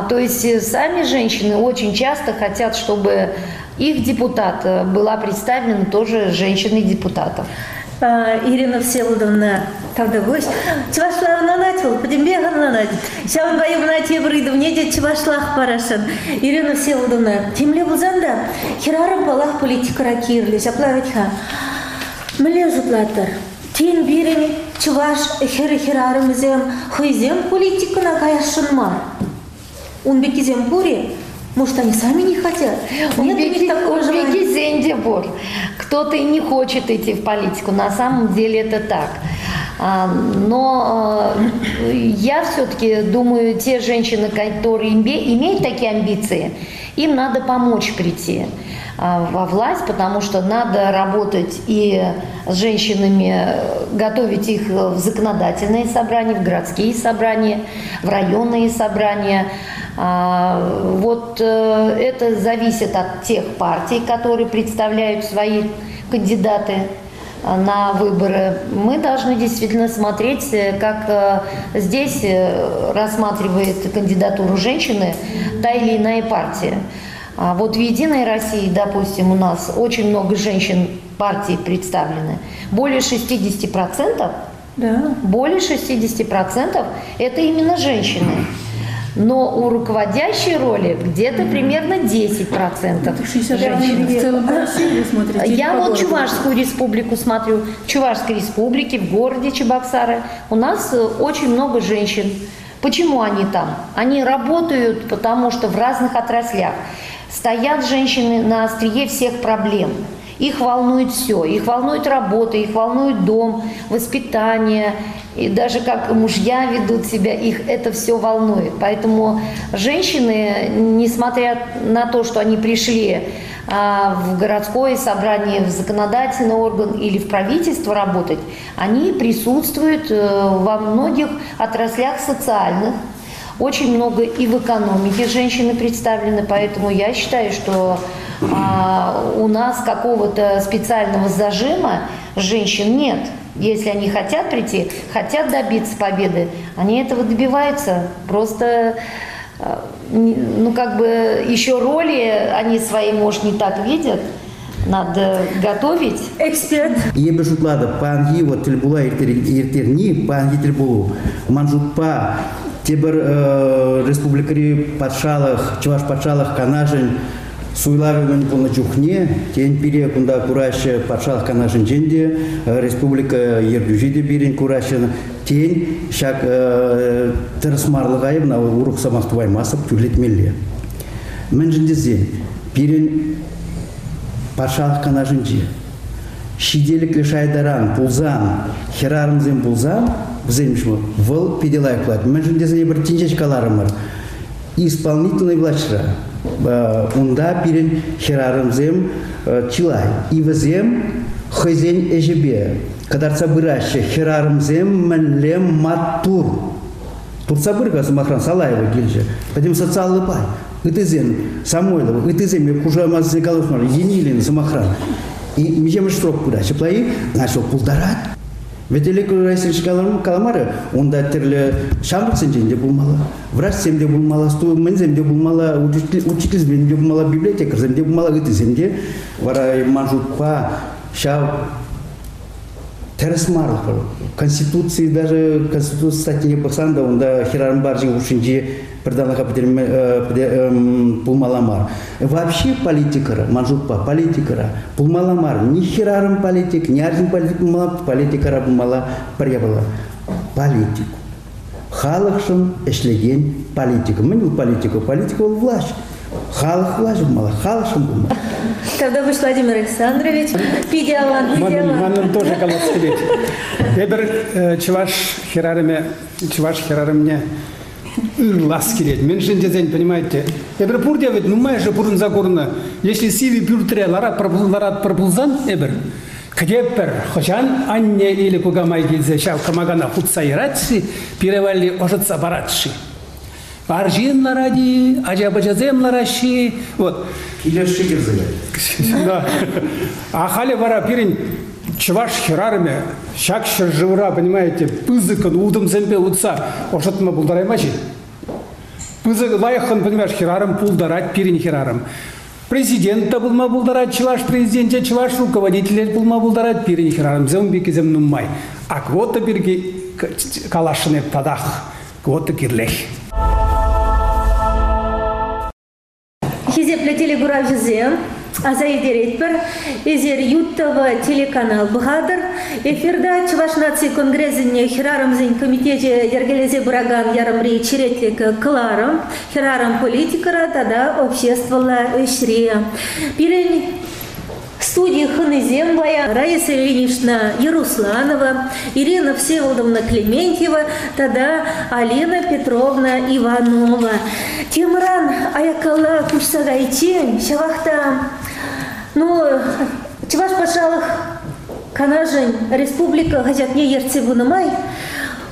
То есть сами женщины очень часто хотят, чтобы их депутат была представлена тоже женщиной-депутатов. Ирина Всеволодовна, тавтапуҫ. Чӑвашла ӑнланать вӑл, пӗтӗмпех ӑнланать. Ҫавӑнпа ӑна тепӗр ыйтӑвне те чӑвашлах парасшӑн. Ирина Всеволодовна, темле пулсан та хӗрарӑм паллах политикӑра кирлӗ, ҫапла вӗт-ха. Мӗнле шутлатӑр? Тен пирӗн чӑваш хӗр-хӗрарӑмӗсем хӑйсем политикӑна каясшӑн мар? Ун пеккисем пур-и? Может, они сами не хотят? Нет у них такого желания? Пор. Кто-то и не хочет идти в политику. На самом деле это так. Но я все-таки думаю, те женщины, которые имеют такие амбиции, им надо помочь прийти во власть, потому что надо работать и с женщинами, готовить их в законодательные собрания, в городские собрания, в районные собрания. Вот это зависит от тех партий, которые представляют свои кандидаты на выборы. Мы должны действительно смотреть, как здесь рассматривает кандидатуру женщины та или иная партия. Вот в «Единой России», допустим, у нас очень много женщин партии представлены. Более 60%, да. Более 60% это именно женщины. Но у руководящей роли где-то примерно 10% женщин. В целом по России вы смотрите? Я вот Чувашскую республику смотрю. В Чувашской республике, в городе Чебоксары у нас очень много женщин. Почему они там? Они работают, потому что в разных отраслях стоят женщины на острие всех проблем. Их волнует все. Их волнует работа, их волнует дом, воспитание. И даже как мужья ведут себя, их это все волнует. Поэтому женщины, несмотря на то, что они пришли в городское собрание, в законодательный орган или в правительство работать, они присутствуют во многих отраслях социальных. Очень много и в экономике женщины представлены, поэтому я считаю, что у нас какого-то специального зажима женщин нет. Если они хотят прийти, хотят добиться победы, они этого добиваются. Просто, ну, как бы еще роли они свои, может, не так видят. Надо готовить. Эксперт. Ебе шутлады, панги вот тел була иртерни, панги тел булу. Манжутпа тебір республикари патшалых, чуваш патшалых канашын суйлавы пулнӑ чухне, тен пире кунда кураҫҫӗ патшалӑх канашӗнчен те, республика ертӳҫи те пирӗн кураҫҫӗ, тен ҫак тӗрӗс марлӑха ӑна урӑх сӑмах тупаймастӑп тӳрлетмелле. Мӗншӗн тесен пирӗн патшалӑх канашӗнче ҫителӗклӗ шайдаран пулсан, хӗрарӑмсем пулсан, вӗсем вӑл питӗ лайӑх пулать. Мӗншӗн тесен эпир тинчеҫ каларӑмӑр. Исполнительный влаҫра унда пирӗн хӗрарӑмсем чылай. И вӗсем хӑйсен ӗҫӗпе кӑтартса пыраҫҫӗ. Хӗрарӑмсем мӗнле маттур. Туртса пыр-ха, сӑмахран, Салаева килчӗ. Пӗтӗм социаллӑ пай. Ытисем, Самойлова, ытисем, эп хушаматсене калас мар, Енилин, сӑмахран. Миҫемӗш срок пырать. Ҫапла-и? Значит, вӑл пултарать. Вӗт ӗлӗк Раҫҫей каламарӗ, унта тӗрлӗ ҫамрӑксенчен те пулмалла, врачсем те пулмалла, мӗнсем те пулмалла, учительсем те пулмалла, библиотекарьсем те пулмалла, ыттисем те. Вара ман шутпа ҫав тӗрӗс мар. Конституци даже Конституци статьине пӑхсан та унта хӗрарӑмпа арҫын хушшинчи пӗртанлӑха пӗтерме пулмалла мар. Вообще политикӑра, ман шутпа, политикӑра пулмалла мар. Ни хӗрарӑм политик, ни арҫын политик пулмалла, политикӑра пулмалла пӗр япала. Политик. Халӑхшӑн ӗҫлекен политика. Мӗн вӑл политика? Политика вӑл влаҫ. Халӑх влаҫӗ пулмалла, халӑхшӑн пулмалла. Тогда пуҫ Владимир Александрович, питӗ аван, питӗ аван. Манӑн тоже калас килет. Эпир чӑваш хӗрарӑмӗ, чӑваш хӗрарӑмне ырлас килет. Мӗншӗн тесен, понимаете, эпир пурте вӗт нумайӑшӗ пурӑнса курнӑ. Если сивӗ пӳртре ларатпӑр пулсан эпир кӗтетпӗр, хӑҫан анне или кукамай килсе ҫав кӑмакана хутса ярать-ши, пире валли ӑшӑтса парать-ши? Арҫын ларать-и, ача-пӑчасем лараҫҫӗ-и? Вот. Килӗшши кӗрсе каять. Да. А халӗ вара пирӗн чӑваш хӗрарӑмӗ ҫак ҫӗршывра, понимаете, пысӑкӑн утӑмсемпе утса ӑшӑтма пултараймасть-и? Пысӑк, лайӑххӑн, понимаешь, хӗрарӑм пултарать пирӗн хӗрарӑм. Президент та пулма пултарать, чӑваш президенчӗ, чӑваш руководителӗ пулма пултарать, пирӗн хӗрарӑмсем пеккисем нумай. А квота пирки каласшӑн эп татах. Квота кирлех. Хисеплӗ телекуравҫӑсем, аса илтеретпӗр, эсир ЮТВ телеканал пӑхатӑр. Эфирта Чӑваш наци конгресӗн хӗрарӑмсен комитечӗ йӗркелесе пыракан ярӑмри черетлӗ кӑларӑм «Хӗрарӑм политикӑра тата обществӑлла ӗҫре». Пирӗн студи хӑнисем паян Раиса Ильинична Ярусланова, Ирина Всеволодовна Клементьева тата Алина Петровна Иванова. Темӑран аяккалла куҫса кайиччен ҫавах та ну, Чӑваш патшалӑх Канашӗн республика хаҫатне ертсе пынӑ май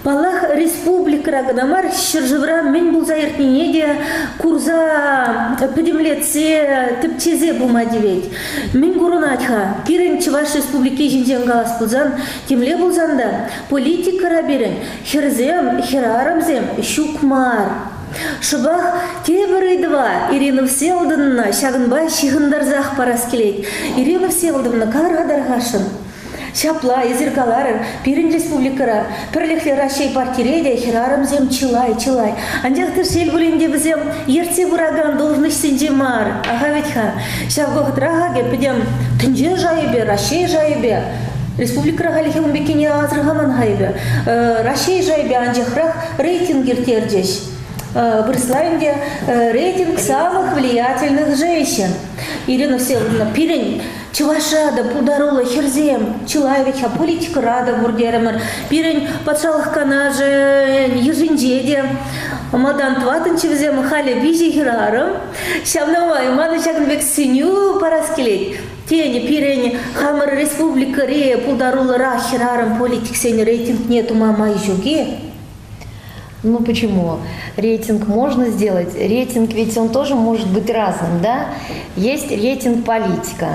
Паллах, республикӑра кӑна мар, ҫӗршывра мӗн пулса иртнине те курса, пӗтӗмлетсе, тӗпчесе пыма тивет. Мӗн курӑнать-ха? Пирӗн Чӑваш Республики ҫинчен калас пулсан, темле пулсан та, политикӑра пирӗн хӗрсем, хӗрарӑмсем ҫук мар. Шӑпах тепӗр ыйтӑва Ирина Всеволодовнӑна ҫакӑнпа ҫыхӑнтарсах парас килет. Ирина Всеволодовна, калӑр-ха тархасшӑн. Ҫапла, эсир каларӑр, пирӗн республикӑра Пӗрлӗхлӗ Раҫҫей партире те хӗрарӑмсем чылай-чылай. Анчах та шел пулин те вӗсем ертсе пыракан должноҫсенче мар. Аха вӗт-ха, ҫав вӑхӑтра хакӗ пӗтӗм тӗнче шайӗпе, Раҫҫей шайӗпе республикӑра хальлӗхе ун пеккине асӑрхаман-ха эпӗ. Раҫҫей шайӗпе анчахрах рейтинг ирттерчӗҫ. Вырӑсла ӗнтӗ рейтинг самых влиятельных женщин. Ирина Всеволодовна, пирӗн Чӑвашра та пултаруллӑ хӗрсем чылай вӗт-ха, политикӑра та пур терӗмӗр. Пирӗн патшалӑх канашӗн йышӗнче те малтан тӑваттӑнччӗ вӗсем, халӗ виҫӗ хӗрарӑм. Ҫавна май манӑн ҫакӑн пек сӗнӳ парас килет. Тен, пирӗн хамӑр республикӑри пултаруллӑрах хӗрарӑм политиксен рейтингне тума май ҫук-и? Ну почему? Рейтинг можно сделать. Рейтинг ведь он тоже может быть разным, да? Есть рейтинг политика,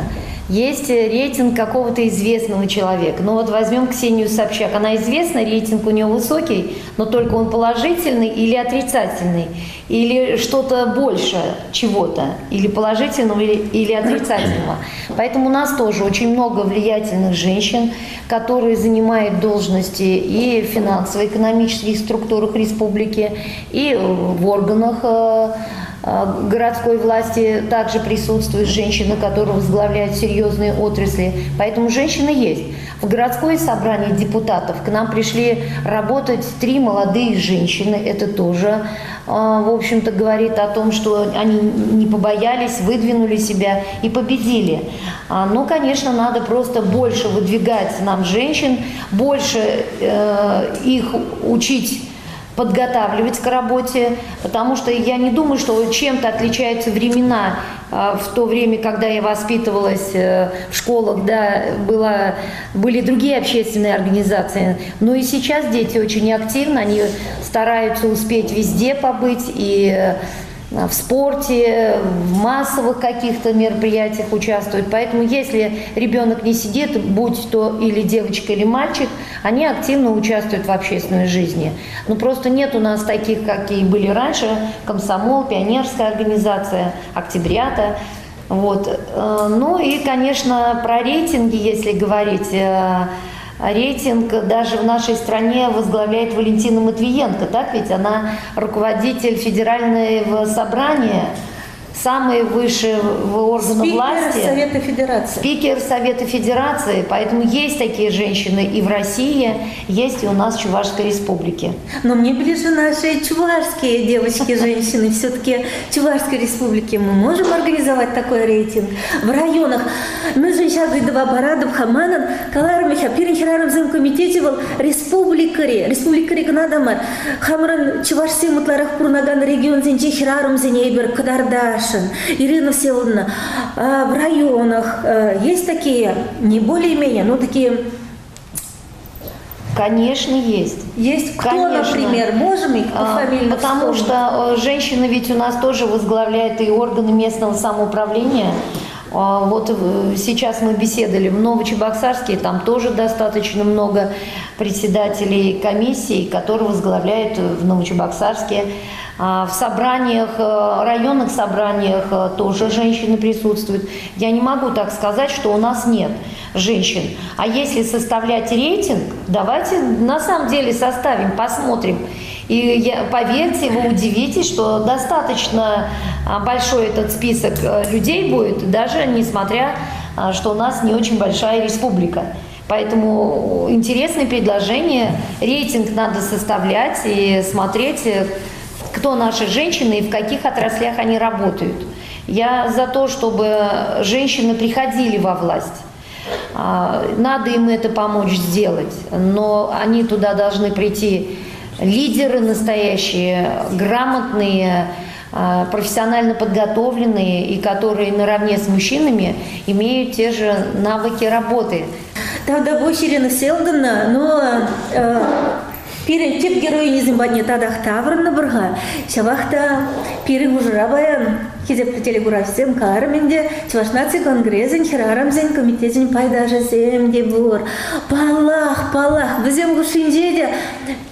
есть рейтинг какого-то известного человека. Ну вот возьмем Ксению Собчак. Она известна, рейтинг у нее высокий, но только он положительный или отрицательный, или что-то больше чего-то, или положительного, или отрицательного. Поэтому у нас тоже очень много влиятельных женщин, которые занимают должности и в финансово-экономических структурах республики, и в органах городской власти также присутствуют женщины, которые возглавляют серьезные отрасли. Поэтому женщины есть. В городское собрание депутатов к нам пришли работать 3 молодые женщины. Это тоже, в общем-то, говорит о том, что они не побоялись, выдвинули себя и победили. Ну, конечно, надо просто больше выдвигать нам женщин, больше их учить, подготавливать к работе, потому что я не думаю, что чем-то отличаются времена. В то время, когда я воспитывалась в школах, да, были другие общественные организации. Но и сейчас дети очень активны, они стараются успеть везде побыть и в спорте, в массовых каких-то мероприятиях участвуют. Поэтому если ребенок не сидит, будь то или девочка, или мальчик, они активно участвуют в общественной жизни. Но просто нет у нас таких, какие были раньше, комсомол, пионерская организация, октябрята. Вот. Ну и, конечно, про рейтинги, если говорить, рейтинг даже в нашей стране возглавляет Валентина Матвиенко, так ведь? Она руководитель федерального собрания, самый высший орган Спикер власти. Совета Федерации. Спикер Совета Федерации. Поэтому есть такие женщины и в России, есть и у нас в Чувашской Республике. Но мне ближе наши чувашские девочки, женщины. Все-таки в Чувашской Республике мы можем организовать такой рейтинг. В районах. Мы же сейчас два барадов хаманан, калармиха, пирин херарымзым комитете был республикари, республикари гнадамар. Хамран чувашсы мутларах пурнаган регион зенче херарымзене ибер кадардаш. Ирина Всеволодовна, в районах есть такие, не более-менее, но такие... Конечно, есть. Есть кто, Конечно. Например, можем их пофамильно Потому вспомнить? Что женщины ведь у нас тоже возглавляют и органы местного самоуправления. Вот сейчас мы беседовали в Новочебоксарске, там тоже достаточно много председателей комиссий, которые возглавляют в Новочебоксарске. В собраниях, районных собраниях тоже женщины присутствуют. Я не могу так сказать, что у нас нет женщин. А если составлять рейтинг, давайте на самом деле составим, посмотрим. И поверьте, вы удивитесь, что достаточно большой этот список людей будет, даже несмотря, что у нас не очень большая республика. Поэтому интересные предложения, рейтинг надо составлять и смотреть, кто наши женщины и в каких отраслях они работают. Я за то, чтобы женщины приходили во власть. Надо им это помочь сделать, но они туда должны прийти лидеры настоящие, грамотные, профессионально подготовленные и которые наравне с мужчинами имеют те же навыки работы. Тогда больше Ирина Всеволодовна, но пирен тип героинизм бадне тадах таврна бұрға, шавахта пирен ужыра баян хизеп телегурафсем карменде Чуваш наци конгрессен херарамзен комитетен пайдажесем де бур. Палах, палах, візем гушинже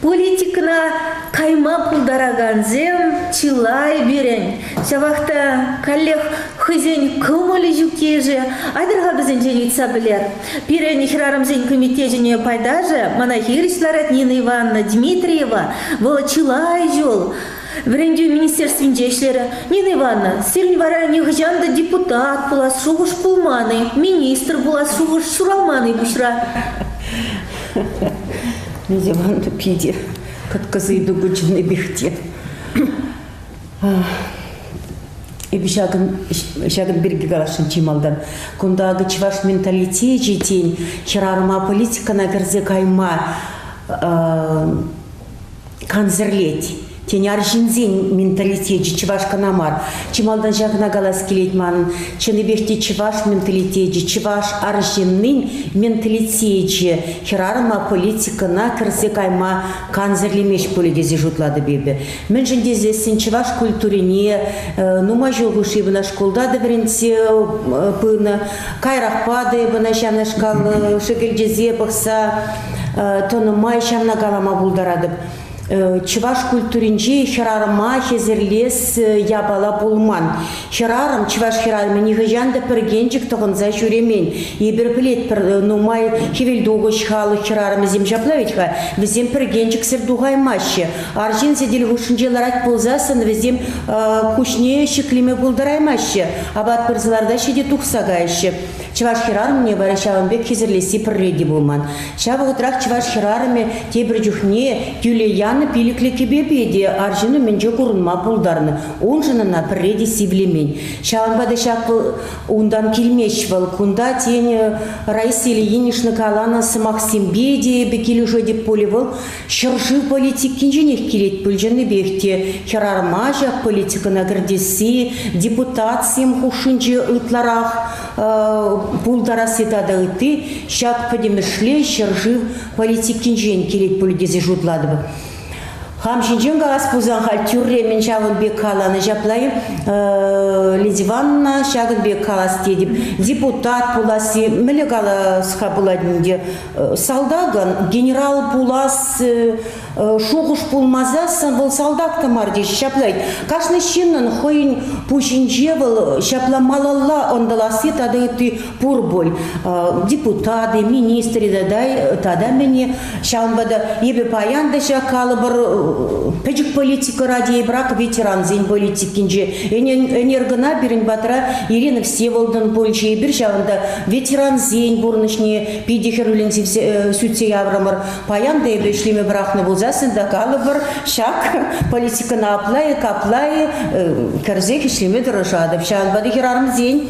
политикна кайма пулдараганзем чилай берен. Шавахта коллег хызен кымылы жүкеже, айдырға бізен женица білер. Пирен херарамзен комитетене пайдаже, монахирисларат Нина Ивановна Дмитриева, была чилай жол. Врендю министерствинде ишлері. Нина Ивановна, сирін вара нехжанды депутат булас шуғыш пулманы, министр булас шуғыш шуралманы бушра. Нина Ивановна пиде, катказы иду гучины бихте. Эби шагын бирге галашын чималдан. Кундагы чуваш менталитет жетен, херарма политикана кірзе кайма канзерлеть. Тень аржинзен менталитет чуваш канамар. Чималдан жағына галас келет манын. Чыныбехте чуваш менталитет, чуваш аржиннын менталитет. Херарма политикана кірзе кайма канзерлемеш поледезе жұтлады бебе. Міншін дезесін чуваш культурине, нума жолғышы бына школда да бірінсе пына, кайрақпады бына шамна шкал шегілдезе бұқса, тонымай шамна галама бұлдарадып. Чуваш культуринчи херарма хезерлес ябала пулман. Херарым, чуваш херарымы нихыжан да піргенчик тұғынза жүремен. Ебір білет пір нумай хевелдуғыш халы херарымы земжапла ведьха, візем піргенчик сірдуғаймашы. Аржин зедель ғушынче ларать пулзасын, візем кушне шеклеме пулдыраймашы. Абат пырзыларда шеде тухсагайшы. Чуваш херарымне бара шаванбек хезерлеси пірреди булман. Шавығытрах чуваш херарымы тебір жүхне тюле пиликле кебепеде аржыны менже курунма пулдарны. Он жынына пірреде сивлемен. Шаванбады шақыл ундан келмеш был. Кунда тень Раиса Ильинична калана сымақсимбеде бекелі деп полевыл. Шыржы политик кинженех келет пүлжіні бехте. Херарма жақ политикана кірдесі, депутациям хушынжы ытларақ пулдарасы тады ыты. Шақ падемішле шыржы политик кинжен келет пүлдезе жұтлады. Хам ҫинчен калас пулсан халь тӳрремӗн ҫавӑн пек каланӑ ҫапла-и Лидия Ивановна ҫакӑн пек калас тетӗп. Депутат пуласси мӗнле калас-ха пулать ӗнтӗ. Салтакӑн генерал пулас шухӑш пулмасассӑн вӑл салтак та мар теҫҫӗ ҫапла. Кашни ҫыннӑн хӑйӗн пуҫӗнче вӑл ҫапла малалла ӑнтӑласси тата ытти пур пуль. Депутаты, министры тата мӗне. Ҫавӑнпа та эпӗ паян та ҫак калӑпӑр пӗчӗк политикӑра тейӗпӗр ак ветерансен политикинче. Ӗнер кӑна пирӗн патра Ирина Всеволодовна пулчӗ. Эпир ҫавӑнта ветерансен пурнӑҫне питӗ хӗрӳллӗн сӳтсе яврӑмӑр. Паян та эпӗ ӗҫлеме пӑрахнӑ пулсассӑн та калӑпӑр, ҫак политикӑна апла-и, капла-и кӗрсех ӗҫлеме тӑрӑшатӑп. Ҫавӑнпа та хӗрарӑмсен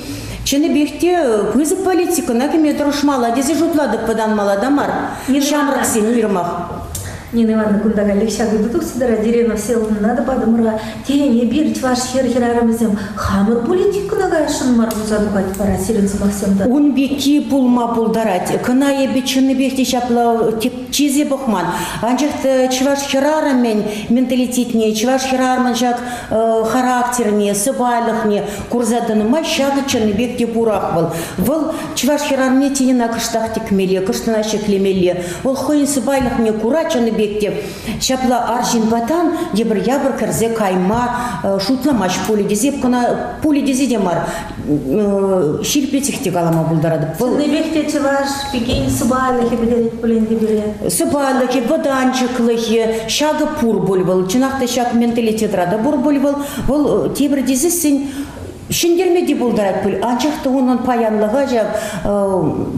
чӑннипех те пысӑк политикӑна кӗме тӑрӑшмалла тесе шутлатӑп, вӑтанмалла та мар. Ҫамрӑксен уйрӑмах. Нина Ивановна, кунта каллех ҫак ыйту тухса тӑрать. Ирина Всеволодовна та патӑмӑр-ха. Тен, эпир, чӑваш хӗр-хӗрарӑмӗсем, хамӑр политикӑна каясшӑн мар пулса тухать вара сирӗн сӑмахсем тӑрӑх? Ун пекки пулма пултарать. Кӑна эпӗ чӑннипех те ҫапла тӗпчесе пӑхман. Анчах та чӑваш хӗрарӑмӗн менталитетне, чӑваш хӗрарӑмӗн ҫак характерне, сӑпайлӑхне курса тӑнӑ май ҫакӑ чӑннипех те пурах вӑл. Вӑл чӑваш хӗрарӑмне тин ӑна кӑштах тӗкмелле, кӑштӑна ҫӗклемелле. Вӑл хӑйӗн сӑпайлӑхне кура чӑннипех те ҫапла арҫынпа тан йӑпӑр-япӑр кӗрсе кайма шутламасть пулӗ тесе кӑна пулӗ тесе те мар, ҫирӗплетсех те калама пултаратӑп. Вӑл Чӑннипех те чӑваш пикен сӑпайлӑхӗ пӗтерет пулин те пире. Сӑпайлӑхӗ, вӑтанчӑклӑхӗ ҫакӑ пур пуль вӑл. Чӑнах та ҫак менталитетра та пур пуль вӑл. Вӑл тепӗр тесессӗн ҫӗнтерме те пултарать пуль, анчах та унӑн паянлӑха ҫав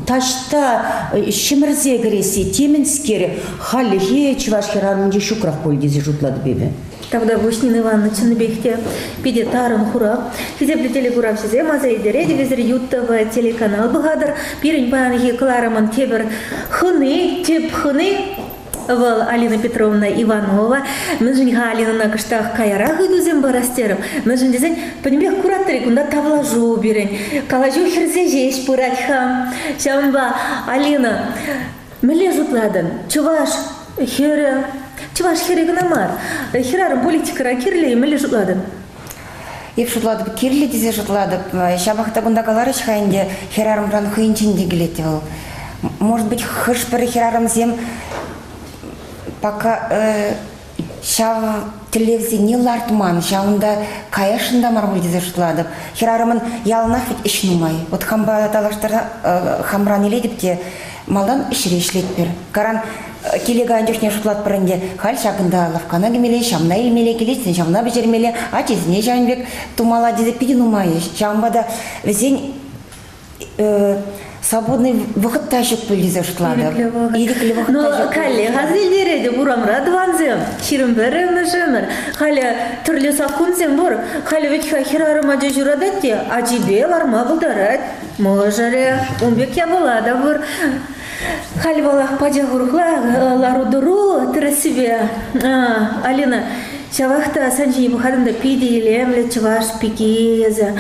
таҫта ҫӗмӗрсе кӗресси темӗнскер хальлӗхе чӑваш хӗрарӑмӗнче ҫукрах пуль тесе шутлатӑп эпӗ. Тавтапуҫ, Нина Ивановна, чӑннипех те питӗ тарӑн хурав. Хисеплӗ телекуравҫӑсем, аса илтеретӗп, эсир Ют-ТВ телеканал пӑхатӑр. Пирӗн паянхи кӑларӑмӑн тепӗр хӑни, тӗп хӑни вӑл Алина Петровна Иванова. Мӗншӗн-ха Алинӑна кӑштах каярах ыйтусем парас терӗм? Мӗншӗн тесен пӗтӗмпех куратӑр-и, кунта тавлашу пирӗн. Калаҫу хӗрсе ҫеҫ пырать-ха. Ҫавӑнпа, Алина, мӗнле шутлатӑн, чӑваш хӗрӗ, чӑваш хӗрӗ кӑна мар, хӗрарӑм политикӑра кирлӗ-и, мӗнле шутлатӑн? Эп шутлатӑп, кирлӗ тесе шутлатӑп. Ҫапах та кунта каларӗҫ-ха ӗнтӗ, хӗрарӑмран хӑйӗнчен те килет вӑл. Может быть, хӑш-пӗр хӗрарӑмсем пока ҫав тӗллевсене лартман, ҫавӑнта каясшӑн та мар пуль тесе шутлатӑп. Хӗрарӑмӑн яланах вӗт ӗҫ нумай. Вот хампа талаштарса хамран илетӗп те малтан ӗҫре ӗҫлетпӗр. Каран киле кайнӑ чухне шутлатпӑр ӗнтӗ, халь ҫакӑнта лавккана кӗмелле, ҫавна илмелле, килетсен ҫавна пӗҫермелле, ачисене ҫавӑн пек тумалла тесе питӗ нумай ӗҫ. Ҫавӑнпа та вӗсен свободный вӑхӑт та ҫук пуль тесе шутлатӑп. Ирӗклӗ вӑхӑт. Ирӗклӗ вӑхӑт Ну, та ҫук. каллех аса илтеретӗп, урамра тӑвансем, 21-мӗш ӗмӗр. Халӗ тӗрлӗ саккунсем пур. Халӗ вӗт-ха хӗрарӑм ача ҫуратать те ачипе ларма пултарать. Мӑшӑрӗ, ун пек япала та пур. Халь вӑлах пачах урӑхла лару-тӑру тӗрӗссипе. Алина, ҫавах та сан ҫине пӑхатӑн та питӗ илемлӗ чӑваш пики эсӗ.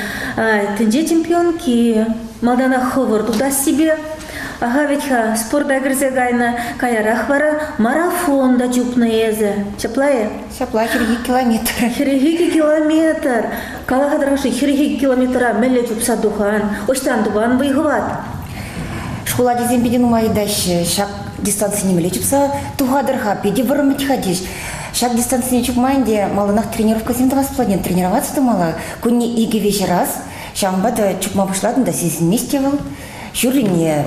Тӗнче чемпионки. Малтанах хӑвӑр тутассипе. Аха вӗт-ха, спорта кӗрсе кайнӑ, каярах вара марафон та чупнӑ эсӗ. Ҫапла-и? Ҫапла, 42 километр. 42 километр! Кала-ха тӑрӑши, 42 километра мӗнле чупса тухан? Ӑҫтан тупан вӑй-хӑват? Шкул ачисем питӗ нумай ыйтаҫҫӗ. Ҫак дистанцине мӗнле чупса тухатӑр-ха? Питӗ вӑрӑм вӗт-ха теҫ. Ҫак дистанцине чупма ӗнтӗ малтанах тренировкӑсем тӑвас пулать, тренироваться тумалла. Кунне икӗ-виҫӗ раз. Ҫавӑнпа та чупма пуҫлатӑн та сисӗнмест те вӑл. Ҫуррине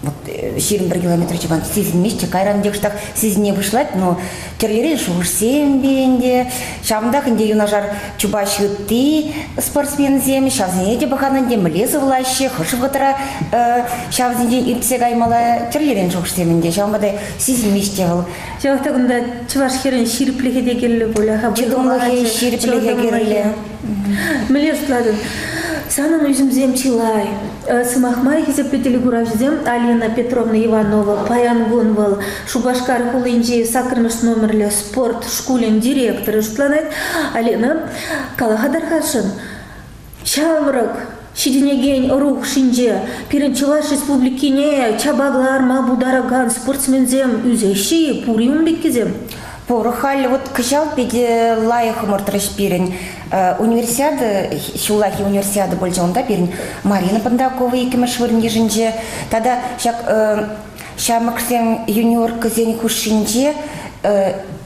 вот 21 километр чупан сисӗнмест, кайран кӑштах сисӗне пуҫлать, но тӗрлӗрен шухӑшсем те ӗнтӗ. Ҫавӑнтах ӗнтӗ юнашар чупаҫ ытти спортсменсем, ҫавсене те пӑхан ӗнтӗ, мӗнле сывлаҫҫӗ, хӑш вӑхӑтра ҫавсенчен иртсе каймалла тӗрлӗрен шухӑшсем ӗнтӗ. Ҫавӑнпа та сисӗнмест те вӑл. Ҫавах та кунта чӑваш хӗрӗн ҫирӗплӗхӗ те кирлӗ пулӗ-ха. Чӑтӑмлӑхӗ, ҫирӗплӗхӗ кирлӗ. Мӗнле шутлатӑн? Санӑн ӳсӗмсем чылай. Сӑмах май, хисеплӗ телекуравҫӑсем Алина Петровна Иванова паян кун вӑл Шупашкар хулинчи саккӑрмӗш номерлӗ спорт шкулӗн директорӗ шутланать. Алина, кала-ха тархасшӑн, ҫамрӑк ҫитӗнекен ӑру хушшинче пирӗн Чӑваш Республикине чапа кӑларма пултаракан спортсменсем ӳсеҫҫӗ-и? Пур-и ун пеккисем? Пур. Халь вот кӑҫал питӗ лайӑх ӑмӑртрӗҫ пирӗн. Универсиада, ҫуллахи универсиада пулчӗ унта пирӗн Марина Пандакова иккӗмӗш вырӑн йышӑнчӗ. Тата ҫак ҫамрӑксен юниоркӑсен хушшинче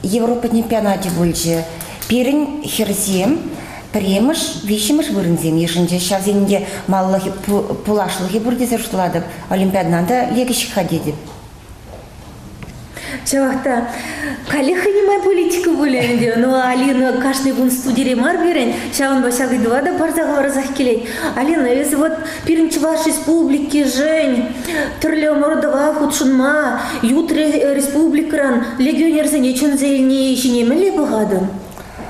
Европа чемпионачӗ пулчӗ. Пирӗн хӗрсем пӗрремӗш, виҫҫӗмӗш вырӑнсем йышӑнчӗҫ. Ҫавсен те маллӑхӗ, пуласлӑхӗ пур тесе шутлатӑп. Олимпиадӑна та лекӗҫ-ха тетӗп. Ҫавах та каллех хӑйне политика пулӗ ӗнтӗ. Ну, Алина кашни кун студире мар пирӗн, ҫавӑнпа ҫак ыйтӑва та парса хӑварасах килет. Алина, эсӗ вот пирӗн Чӑваш Республикишӗн тӗрлӗ ӑмӑртӑва хутшӑнма ют республикӑран легионерсене чӗнсе илни ҫине мӗнле пӑхатӑн?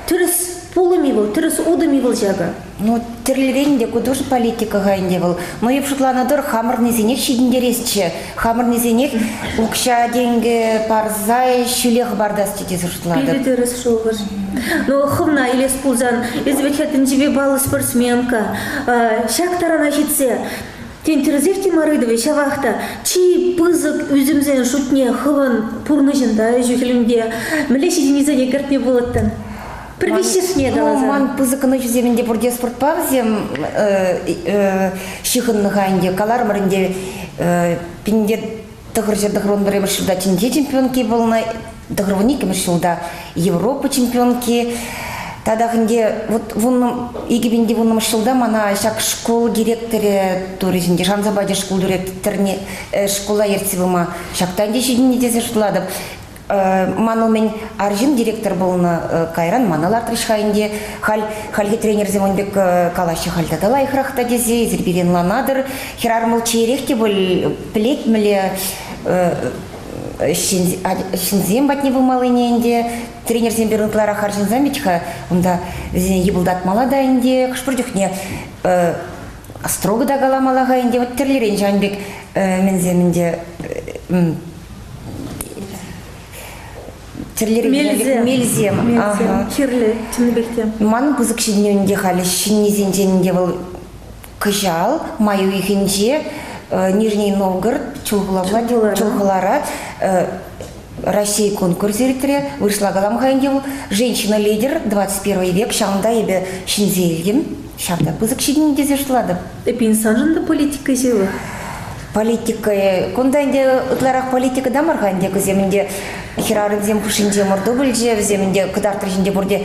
Тӗрӗс пулӑм-и вӑл, тӗрӗс утӑм-и вӑл ҫакӑ? Ну, тӗрлӗрен те ку тоже политика-ха ӗнтӗ вӑл. Но эп шутланӑ тӑрӑх хамӑрнисенех ҫитӗнтересчӗ. Хамӑрнисенех укҫа-тенкӗ парса ҫӳле хӑпартасчӗ тесе шутлатӑп. Питӗ тӗрӗс шухӑш. Ну, хӑвна илес пулсан, эсӗ вӗт-ха тӗнчипе паллӑ спортсменка. Ҫак тарана ҫитсе, тен, тӗрӗсех те мар ыйтӑвӗ, ҫавах та чи пысӑк ӳсӗмсен шутне хӑвӑн пурнӑҫӑнта, ӗҫӳ-хӗлӳнте мӗнле ҫитӗнӳсене кӗртнӗ пулӑттӑн? Пӗр виҫҫӗшне каласан. Ман пысӑк ӑнӑҫусем ӗнтӗ пурте спортпа вӗсем ҫыхӑннӑ-ха ӗнтӗ. Каларӑмӑр ӗнтӗ, пинте тӑхӑрҫӗр тӑхӑрвун пӗрремӗш ҫулта тӗнче чемпионки пулнӑ, тӑхӑрвун иккӗмӗш ҫулта Европа чемпионки. Татах ӗнтӗ вот икӗ пинте вуннӑмӗш ҫулта мана ҫак шкул директорӗ турӗҫ ӗнтӗ, шанса пачӗ шкул директорне шкула ертсе пыма. Ҫакта ӗнтӗ ҫитӗннӗ тесе шутлатӑп. Ман умӗн арҫын директор пулнӑ, кайран мана лартрӗҫ-ха ӗнтӗ. Халь хальхи тренерсем ун пек калаҫҫӗ халь тата лайӑхрах та тесе, эсир пире ӑнланатӑр. Хӗрарӑм вӑл чеерех те пуль, пӗлет мӗнле ҫынсем патне пымаллине ӗнтӗ. Тренерсем пирӗн ытларах арҫынсем вӗт-ха, унта вӗсене йӑпӑлтатмалла та ӗнтӗ, хӑш-пӗр чухне строго та каламалла-ха ӗнтӗ. Вот тӗрлӗрен ҫавӑн пек мӗнсем ӗнтӗ Мелсем. Мелсем. Ага. Кирлӗ, чӑннипех те. Манӑн пысӑк ҫитӗнӳ ӗнтӗ халӗ ҫӗннисенчен ӗнтӗ вӑл кӑҫал май уйӑхӗнче Нижний Новгород Чулхулара Россия конкурсӗ иртрӗ. Вырӑсла калам-ха ӗнтӗ вӑл. Женщина-лидер 21 век. Ҫавӑнта эпӗ ҫӗнсе илтӗм. Ҫавта пысӑк ҫитӗнӳ тесе шутлатӑп. Эпин саншӑн та политика ҫывӑх. Политика, кунта ӗнтӗ ытларах политика та мар-ха ӗнтӗ, кусем ӗнтӗ хӗрарӑмсем хушшинче ӑмӑрту пулчӗ, вӗсем ӗнтӗ кӑтартрӗҫ ӗнтӗ пурте.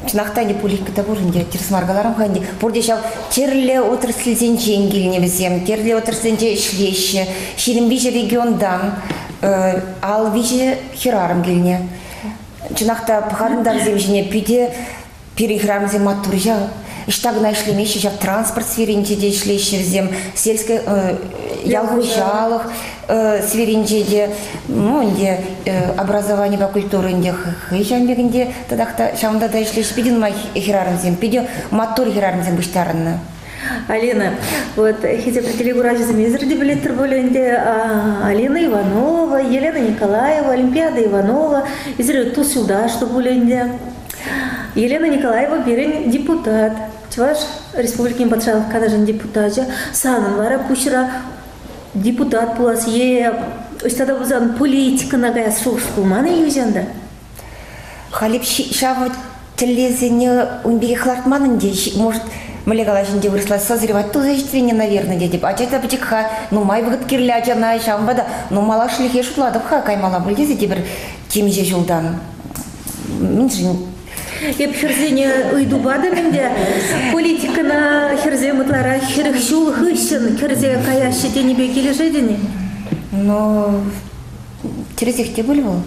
Чӑнах та ӗнтӗ политика та пур ӗнтӗ, тӗрӗс мар каларӑм-ха ӗнтӗ. Пурте ҫав тӗрлӗ отрасльсенчен килнӗ вӗсем, тӗрлӗ отрасльсенче ӗҫлеҫҫӗ. 23 регионтан ал виҫӗ хӗрарӑм килнӗ. Чӑнах та пӑхатӑн та вӗсем ҫине питӗ Пирӗн хӗрарӑмсем маттур ҫав. Ӑҫта кӑна ӗҫлемеҫҫӗ ҫав транспорт сферинче те ӗҫлеҫҫӗ вӗсем, сельское ял хуҫалӑх сферинче те, ну, ӗнтӗ образованипе культура ӗнтӗ хӑй ҫавӑн пек ӗнтӗ татах та ҫавӑнта та ӗҫлеҫҫӗ. Питӗ нумай хӗрарӑмсем, питӗ маттур хӗрарӑмсем пуҫтарӑннӑ. Алина, вот хисеплӗ телекуравҫӑсем эсир те пӗлеттӗр пуль ӗнтӗ Алина Иванова, Елена Николаева, Олимпиада Иванова, эсир тус-юлташлӑ пуль ӗнтӗ. Елена Николаева пирӗн депутат, Чӑваш Республикин Патшалӑх Канашӗн депутачӗ. Санӑн вара пуҫра депутат пулас е ӑҫта та пулсан политикӑна каяс шухӑш пулман-и нихӑҫан та? Халӗ ҫав тӗллевсене ун пекех лартман ӗнтӗ. Может, мӗнле калаҫ ӗнтӗ вырӑсла созревать туса ҫитменне, наверное, тетӗп. Ача та пӗчӗк-ха, нумай вӑхӑт кирлӗ ачана, ҫавӑнпа та ну малашлӑхе шутлатӑп-ха каймалла пуль тесе тепӗр темиҫе ҫултан. Мӗншӗн? Эп хӗрсене ыйту патӑм ӗнтӗ. Политикӑна хӗрсем ытларах 40 ҫул хыҫҫӑн кӗрсе каяҫҫӗ тенипе килӗшетӗн-и? Ну, тӗрӗсех те пуль вӑл.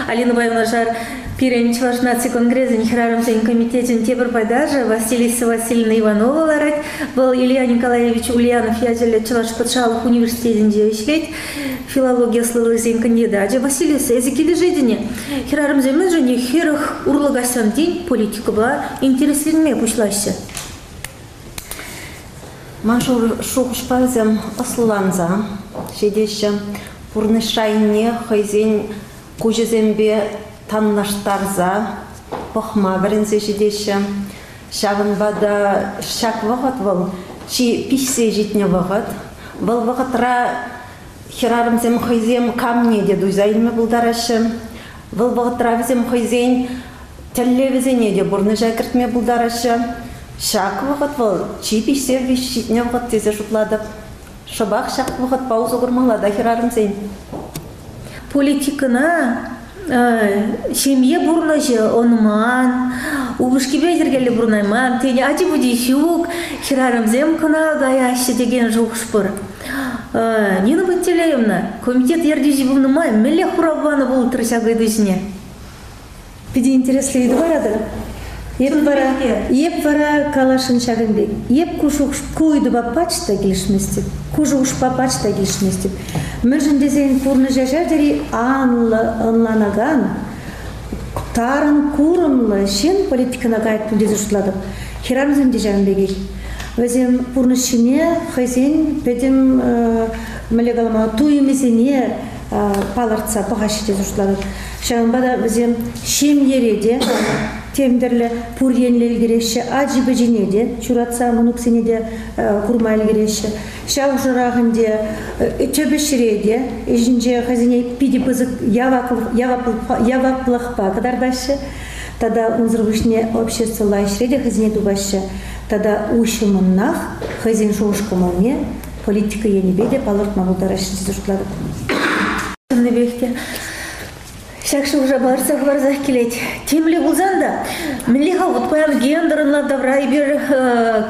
Алина юнашар пирӗн Чӑваш наци конгресӗн хӗрарӑмсен комитечӗн тепӗр пайташӗ Василиса Васильевна Иванова ларать. Вӑл Илья Николаевич Ульянов ячӗллӗ Чӑваш патшалӑх университетӗнче ӗҫлет. Филологи ӑслӑлӑхӗсен кандидачӗ. Василиса, эсӗ килӗшетӗн-и? Хӗрарӑмсем мӗншӗн 40 урлӑ каҫсан тин политикӑпа интересленме пуҫлаҫҫӗ? Ман шухӑшпа вӗсем ӑслӑланса ҫитеҫҫӗ. Пурнӑҫ шайне хӑйсен куҫӗсемпе танлаштарса пӑхма вӗренсе ҫитеҫҫӗ. Ҫавӑнпа та ҫак вӑхӑт вӑл чи пиҫсе ҫитнӗ вӑхӑт. Вӑл вӑхӑтра хӗрарӑмсем хӑйсем камне те туйса илме пултараҫҫӗ. Вӑл вӑхӑтра вӗсем хӑйсен тӗллевӗсене те пурнӑҫа кӗртме пултараҫҫӗ. Ҫак вӑхӑт вӑл чи пиҫсе ҫитнӗ вӑхӑт тесе шутлатӑп. Шӑпах ҫак вӑхӑтпа усӑ курмалла та хӗрарӑмсен. Политикӑна ҫемье пурнӑҫӗ ӑнман, упӑшкипе йӗркеллӗ пурӑнайман, тен, ачи-пӑчи ҫук, хӗрарӑмсем кӑна каяҫҫӗ текен шухӑш пур. Нина Пантелеевна, комитет ертӳҫи пулнӑ май мӗнле хурав панӑ пултӑр ҫак ыйту ҫине? Питӗ интереслӗ ыйту паратӑр. Эп вара, эп вара каласшӑн ҫакӑн пек. Эп ку шухӑш, ку ыйтупа пач та килӗшместӗп. Ку шухӑшпа пач та килӗшместӗп. Мӗншӗн тесен пурнӑҫа ҫав тери анлӑ ӑнланакан, тарӑн курӑмлӑ ҫын политикӑна каять пуль тесе шутлатӑп. Хӗрарӑмсем те ҫавӑн пекех. Вӗсем пурнӑҫ ҫине хӑйсен пӗтӗм, мӗнле калама, туйӑмӗсене палӑртса пӑхаҫҫӗ тесе шутлатӑп. Ҫавӑнпа та вӗсем ҫемьере те тем тӗрлӗ пур енлӗ ӗлкӗреҫҫӗ, ачи-пӑчине те ҫуратса мӑнуксене те курма ӗлкӗреҫҫӗ. Ҫав хушӑрах ӗнтӗ тӗп ӗҫре те ӗҫӗнче хӑйсене питӗ пысӑк яваплӑхпа кӑтартаҫҫӗ. Тата унсӑр пуҫне обществӑлла ӗҫре те хӑйсене тупаҫҫӗ. Тата уҫҫӑмӑнах хӑйсен шухӑш-кӑмӑлне политика енӗпе те палӑртма пултараҫҫӗ тесе шутлатӑп. Чӑннипех те ҫак шухӑша палӑртса хӑварсах килет. Темле пулсан та, мӗнле-ха вот паян гендер ӑнлав тавра эпир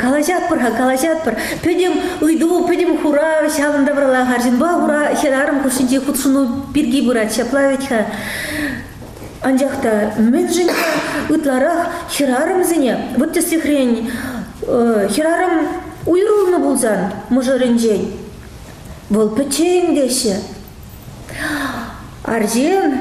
калаҫатпӑр-ха, калаҫатпӑр. Пӗтӗм ыйту, пӗтӗм хурав ҫавӑн тавралах арҫынпа хура хӗрарӑм хушшинчи хутшӑну пирки пырать. Ҫапла вӗт-ха. Анчах та мӗншӗн-ха ытларах хӗрарӑмсене, вот тӗслӗхрен, хӗрарӑм уйрӑлнӑ пулсан мӑшӑрӗнчен, вӑл пӗччен теҫҫӗ. Арҫын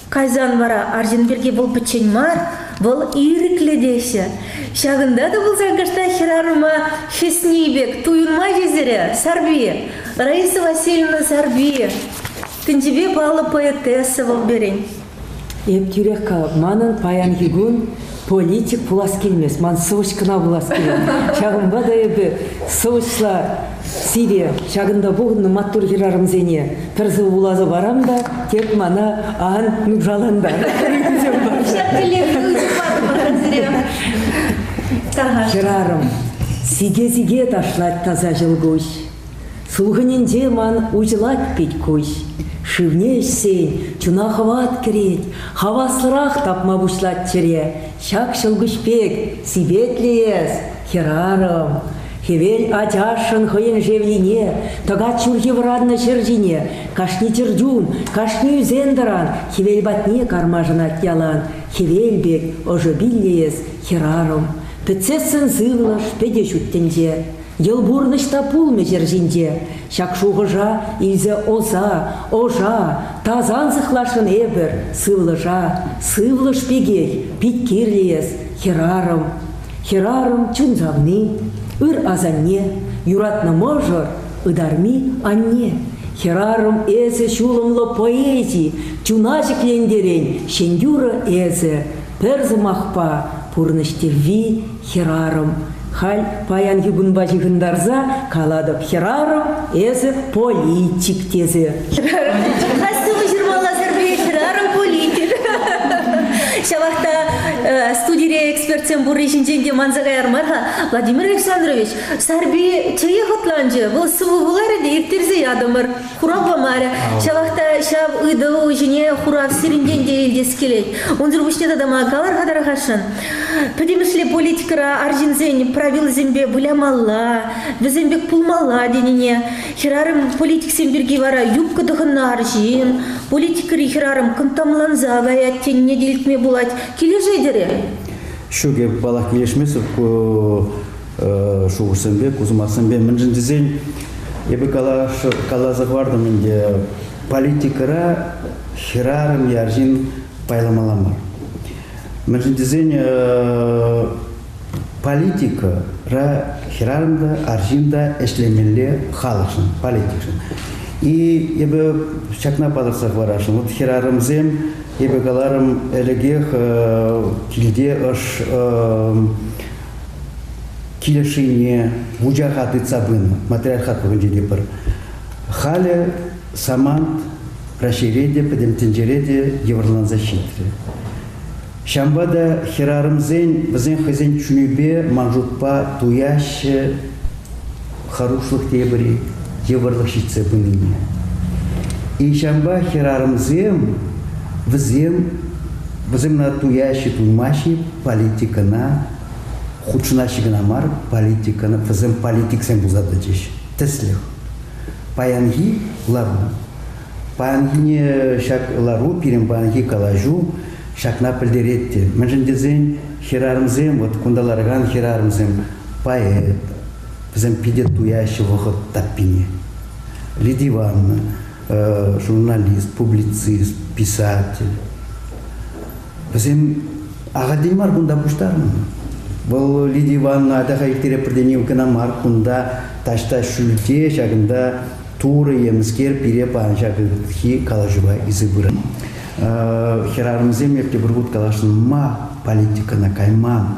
кайсан вара арҫын пирки вӑл пӗччен мар, вӑл ирӗклӗ теҫҫӗ. Ҫакӑнта та пулсан кӑштах хӗрарӑма хӗсни пек туйӑнма сире, Сарпи, Раиса Васильевна Сарпи. Тӗнчипе паллӑ поэтесса вӑл пирӗн. Эп тӳрех калап, манӑн паянхи кун политик пулас килмест, ман сӑвӑҫ кӑна пулас килет. Ҫавӑнпа та эпӗ сӑвӑҫла сире ҫакӑнта пухӑннӑ маттур хӗрарӑмсене пӗр сӑвӑ вуласа парам та, тек мана ан нушалантар. Ҫак тӗллевлӗ ыйту патӑмӑр сире. Хӗрарӑм сике-сике ташлать таса ҫӑлкуҫ. Сулхӑнӗнче ман уҫӑлать пит куҫ. Шывне ӗҫсен чуна хӑват кӗрет, хаваслӑрах тапма пуҫлать чӗре. Ҫак ҫӑлкуҫ пек сипетлӗ эс, хӗрарӑм. Хӗвел ачашшӑн хӑйӗн шевлине тӑкать ҫурхи вӑраннӑ ҫӗр ҫине. Кашни чӗрчун, кашни ӳсен-тӑран хӗвел патне кармашӑнать ялан. Хӗвел пек ӑшӑ пиллӗ эс, хӗрарӑм. Пӗтсессӗн сывлӑш пӗтӗ ҫут тӗнче. Йӑл пурнӑҫ та пулмӗ ҫӗр ҫинче. Ҫак шухӑша илсе ӑса, ӑша, тасан сыхласшӑн эпӗр сывлӑша. Сывлӑш пекех пит кирлӗ эс, хӗрарӑм. Хӗрарӑм чун савни, ыр асанне, юратнӑ мӑшӑр, ытарми анне. Хӗрарӑм эсӗ ҫулӑмлӑ поэзи, чуна ҫӗклентерен ҫӗн юрӑ эсӗ. Пӗр сӑмахпа, пурнӑҫ тӗвви хӗрарӑм. Халь паянхи кунпа ҫыхӑнтарса калатӑп, хӗрарӑм, эсӗ политик тесе. Хӗрарӑм. Халь сӑвӑ ҫырмалла сӗрпе хӗрарӑм политик. Ҫавах та студире экспертсем пурри ҫинчен те манса каяр мар-ха. Владимир Александрович, Сарпи чее хӑтланчӗ, вӑл сӑвӑ вуларӗ те ирттерсе ятӑмӑр. Хурав памарӗ. Ҫавах та ҫав ыйту ҫине хурав сирӗнтен те илтес килет. Унсӑр пуҫне тата ма калар-ха тархасшӑн. Пӗтӗмӗшле политикӑра арҫынсен правилисемпе вылямалла, вӗсем пек пулмалла тенине, хӗрарӑм политиксем пирки вара юбка тӑхӑннӑ арҫын, политикӑри хӗрарӑм кӑнттамланса каять тенине те илтме пулать. Килӗшетӗр-и? Ҫук, эп паллах килӗшместӗп ку шухӑшсемпе, ку сӑмахсемпе. Мӗншӗн тесен эпӗ каласа хӑвартӑм ӗнтӗ, политикӑра хӗрарӑм е арҫын пайламалла мар. Мӗншӗн тесен политикӑра хӗрарӑм та, арҫын та ӗҫлемелле халӑхшӑн, политикшӑн. И эпӗ ҫакна палӑртса хӑварасшӑн. Вот хӗрарӑмсем, эпӗ каларӑм, ӗлӗкех килте ӑш килӗшнине вучаха тытса пынӑ, матриархат вӑхӑтӗнче те пӗр. Халӗ самант. Раҫҫейре те, пӗтӗм тӗнчере те йывӑрланса ҫитрӗ. Ҫавӑнпа та хӗрарӑмсен вӗсен хӑйсен чунӗпе ман шутпа туяҫҫӗ хӑрушлӑх тепӗр-и, йывӑрлӑх ҫитсе пынине. И ҫавӑнпа хӗрарӑмсем вӗсем вӗсем ӑна туяҫҫӗ, туймаҫҫӗ политикӑна хутшӑнаҫҫӗ кӑна мар, политикӑна вӗсем политиксем пулса тӑчӗҫ. Тӗслӗх. Паянхи лару. Паянхине ҫак лару, пирӗн паянхи калаҫу ҫакна пӗлтерет те. Мӗншӗн тесен хӗрарӑмсем, вот кунта ларакан хӗрарӑмсем поэт, вӗсем питӗ туяҫҫӗ вӑхӑт таппине. Лидия Ивановна, журналист, публицист, писатель. Вӗсем ахальтен мар кунта пуҫтарнӑ. Вӑл Лидия Ивановна атя-ха ирттеретпӗр тени кӑна мар кунта таҫта ҫӳлте ҫакӑнта Турӑ е мӗскер пире паян ҫакӑнхи калаҫупа илсе пырать. Хӗрарӑмсем эп тепӗр хут каласшӑн, ма политикӑна кайман?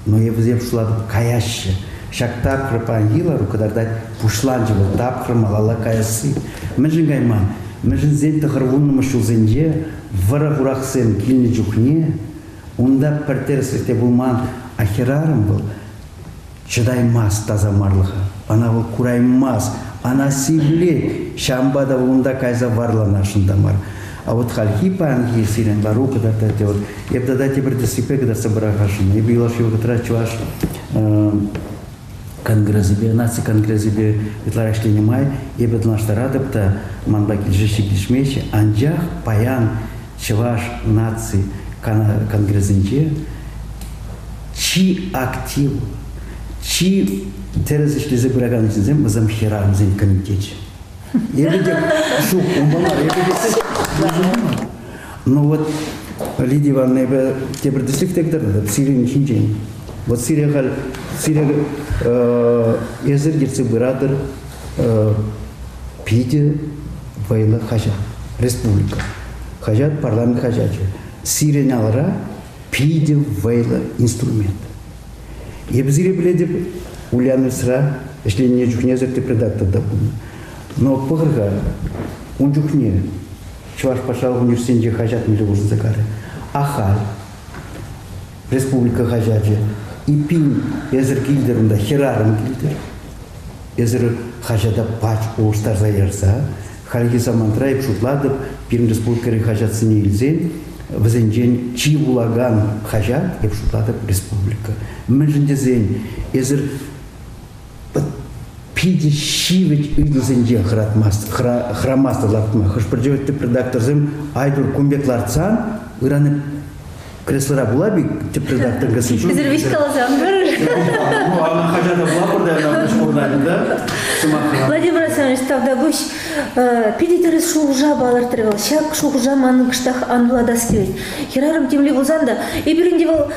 Но эп вӗсем шутлатӑп, каяҫҫӗ. Ҫак тапхӑр паянхи лару кӑтартать, пуҫланчӗ вӑл тапхӑр малалла каясси. Мӗншӗн кайман? Мӗншӗнсен тӑхӑрвуннӑмӗш ҫулсенче вӑрӑ-хурахсем килнӗ чухне унта пӗр тӗрӗслӗх те пулман, а хӗрарӑм вӑл чӑтаймасть тасамарлӑха, ӑна вӑл кураймасть, ӑна сивлет, ҫавӑнпа та вӑл унта кайса варланасшӑн та мар. А вот хальхи паянхи сирӗн лару кӑтартать вот эп тата тепӗр тӗслӗхпе кӑтартса пӑрахасшӑн. Эпӗ юлашки вӑхӑтра чӑваш конгресӗпе, наци конгресӗпе ытларах ӗҫленӗ май эпӗ тӑнлаштаратӑп та манпа килӗшеҫҫӗ килӗшмеҫҫӗ, анчах паян чӑваш наци конгресӗнче чи актив, чи тӗрӗс ӗҫлесе пыракан ҫынсем вӗсем хӗрарӑмсен комитечӗ. Эпӗ те ҫук, унпа мар, эпӗ те Ну вот, Лидия Ивановна, эпӗ тепӗр тӗслӗх те кӑтартатӑп сирӗн ҫинчен. Вот сире халь, сире эсир ертсе пыратӑр питӗ вӑйлӑ хаҫат, республика. Хаҫат, парламент хаҫачӗ. Сирӗн алӑра питӗ вӑйлӑ инструмент. Эпӗ сире пӗлетӗп, Ульяновскра ӗҫленӗ чухне эсир тӗп редактор та пулнӑ. Но пӑхӑр-ха, ун чухне Чӑваш патшалӑх университетӗнче хаҫат мӗнле улшӑнса карӗ. Ахаль республика хаҫачӗ. Ипин эсӗр килтӗр унта, хӗрарӑм килтӗр. Эсӗр хаҫата пач улӑштарса ярса хальхи самантра эп шутлатӑп, пирӗн республикӑри хаҫатсене илсен вӗсенчен чи вулакан хаҫат, эп шутлатӑп, республика. Мӗншӗн тесен эсӗр питӗ ҫивӗч ыйтусенче хӑратмасть, хӑрамасть лартма. Хӑш-пӗр чухне тӗп редакторсем айтур кун пек лартсан ыран креслора була бик тӗп редактор креслинче. Эсир виҫ каласан пӗр. Ну, ана хаҫата була пӗр да, ана да, сӑмахра. Владимир Александрович, тавтапуҫ. Питӗ тӗрӗс шухӑша палӑртрӗ вӑл. Ҫак шухӑша манӑн кӑштах анлатас килет. Хӗрарӑм темле пулсан та, эпир ӗнтӗ вӑл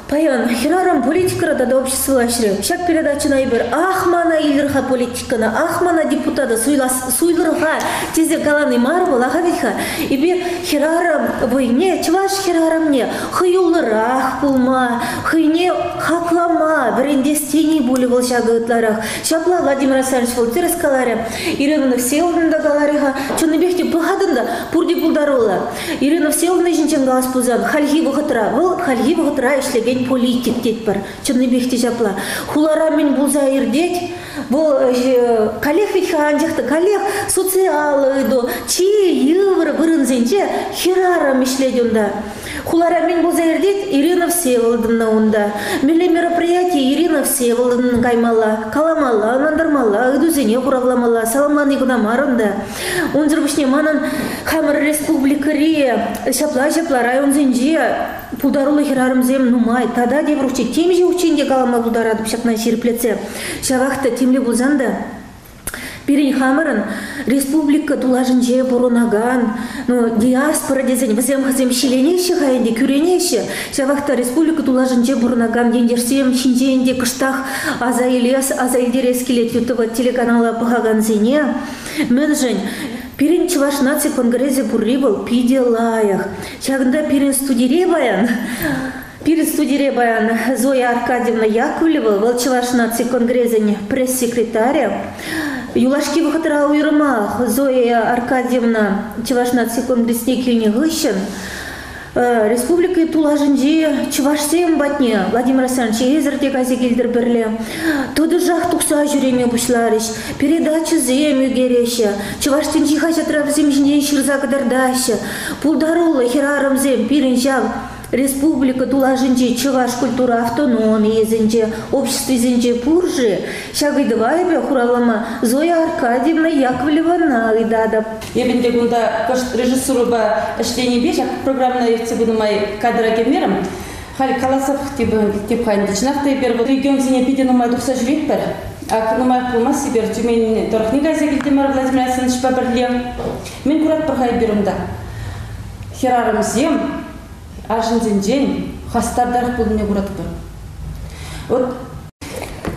Паян хӗрарӑм политикӑра тата обществӑлла ӗҫре ҫак передачӑна эпир «Ах, мана илӗр-ха политикӑна, ах, мана депутата суйлӑр-ха» тесе калани мар вӑл, аха вӗт-ха. Эпир хӗрарӑм вӑйне, чӑваш хӗрарӑмне хӑюллӑрах пулма, хӑйне хаклама вӗрентес тени пулӗ вӑл ҫакӑ ытларах. Ҫапла Владимир Александрович вӑл тӗрӗс каларӗ. Ирина Всеволодовна та каларӗ-ха. Чӑннипех те пӑхатӑн та пурте пултаруллӑ. Ирина Всеволодовна ҫинчен калас пулсан, хальхи вӑхӑтра вӑл хальхи вӑхӑтра ӗҫлекен политик тетпӗр. Чӑннипех те ҫапла. Хулара мӗн пулса иртет, вӑл каллех вӗт-ха, анчах та каллех социаллӑ ыйту. Чи йывӑр вырӑнсенче хӗрарӑм ӗҫлет унта. Хулара мӗн пулса иртет, Ирина Всеволодовна унта. Мӗнле мероприяти Ирина Всеволодовнӑн каймалла, каламалла, ӑнлантармалла, ыйтусене хуравламалла, саламлани кӑна мар унта. Унсӑр пуҫне манӑн хамӑр республикӑри ҫапла-ҫапла районсенче пултаруллӑ хӗрарӑмсем нумай. Тата тепӗр хутчен темиҫе хутчен те калама пултаратӑп ҫакна ҫирӗплетсе. Ҫавах та темле пулсан та пирӗн хамӑрӑн республика тулашӗнче пурӑнакан, ну, диаспора тесен вӗсем хӑйсем ҫиленеҫҫӗ-ха ӗнтӗ, кӳренеҫҫӗ. Ҫавах та республика тулашӗнче пурӑнакан ентешсем ҫинчен те кӑштах аса илес, аса илтерес килет ЮТВ телеканала пӑхакансене. Мӗншӗн? Пирӗн Чӑваш наци конгресӗ пурри вӑл питӗ лайӑх. Ҫакӑнта пирӗн студире паян Пирӗн студире паян Зоя Аркадьевна Яковлева, вӑл Чӑваш наци конгресӗн пресс-секретарӗ. Юлашки вӑхӑтра уйрӑмах Зоя Аркадьевна Чӑваш наци конгресне килнӗ хыҫҫӑн республика тулашӗнчи чӑвашсем патне Владимир Александрович эсӗр те кайса килтӗр пӗрле. Тӑтӑшах тухса ҫӳреме пуҫларӗҫ, передачӑсем ӳкереҫҫӗ, Чӑваш тӗнчи хаҫатра вӗсем ҫинчен ҫырса кӑтартаҫҫӗ. Пултаруллӑ хӗрарӑмсем пирӗн ҫав республика тулашӗнчи чӑваш культура автономийӗсенче, обществисенче пур-ши? Ҫак ыйтӑва эпӗ хуравлама Зоя Аркадьевна Яковлевана ыйтатӑп. Эпӗ ӗнтӗ кунта кӑшт режиссурӑпа ӗҫленипе ҫак программӑна ертсе пынӑ май кадра кӗмерӗм. Халь каласах теп-ха ӗнтӗ. Чӑнах та эпир регионсене питӗ нумай тухса ҫӳретпӗр. Ак нумаях пулмасть эпир Тюмень тӑрӑхне кайса килтӗмӗр Владимир Александровичпа пӗрле. Мӗн куратпӑр-ха эпир унта? Хӗрарӑмсем арҫынсенчен хастартарах пулнине куратпӑр. Вот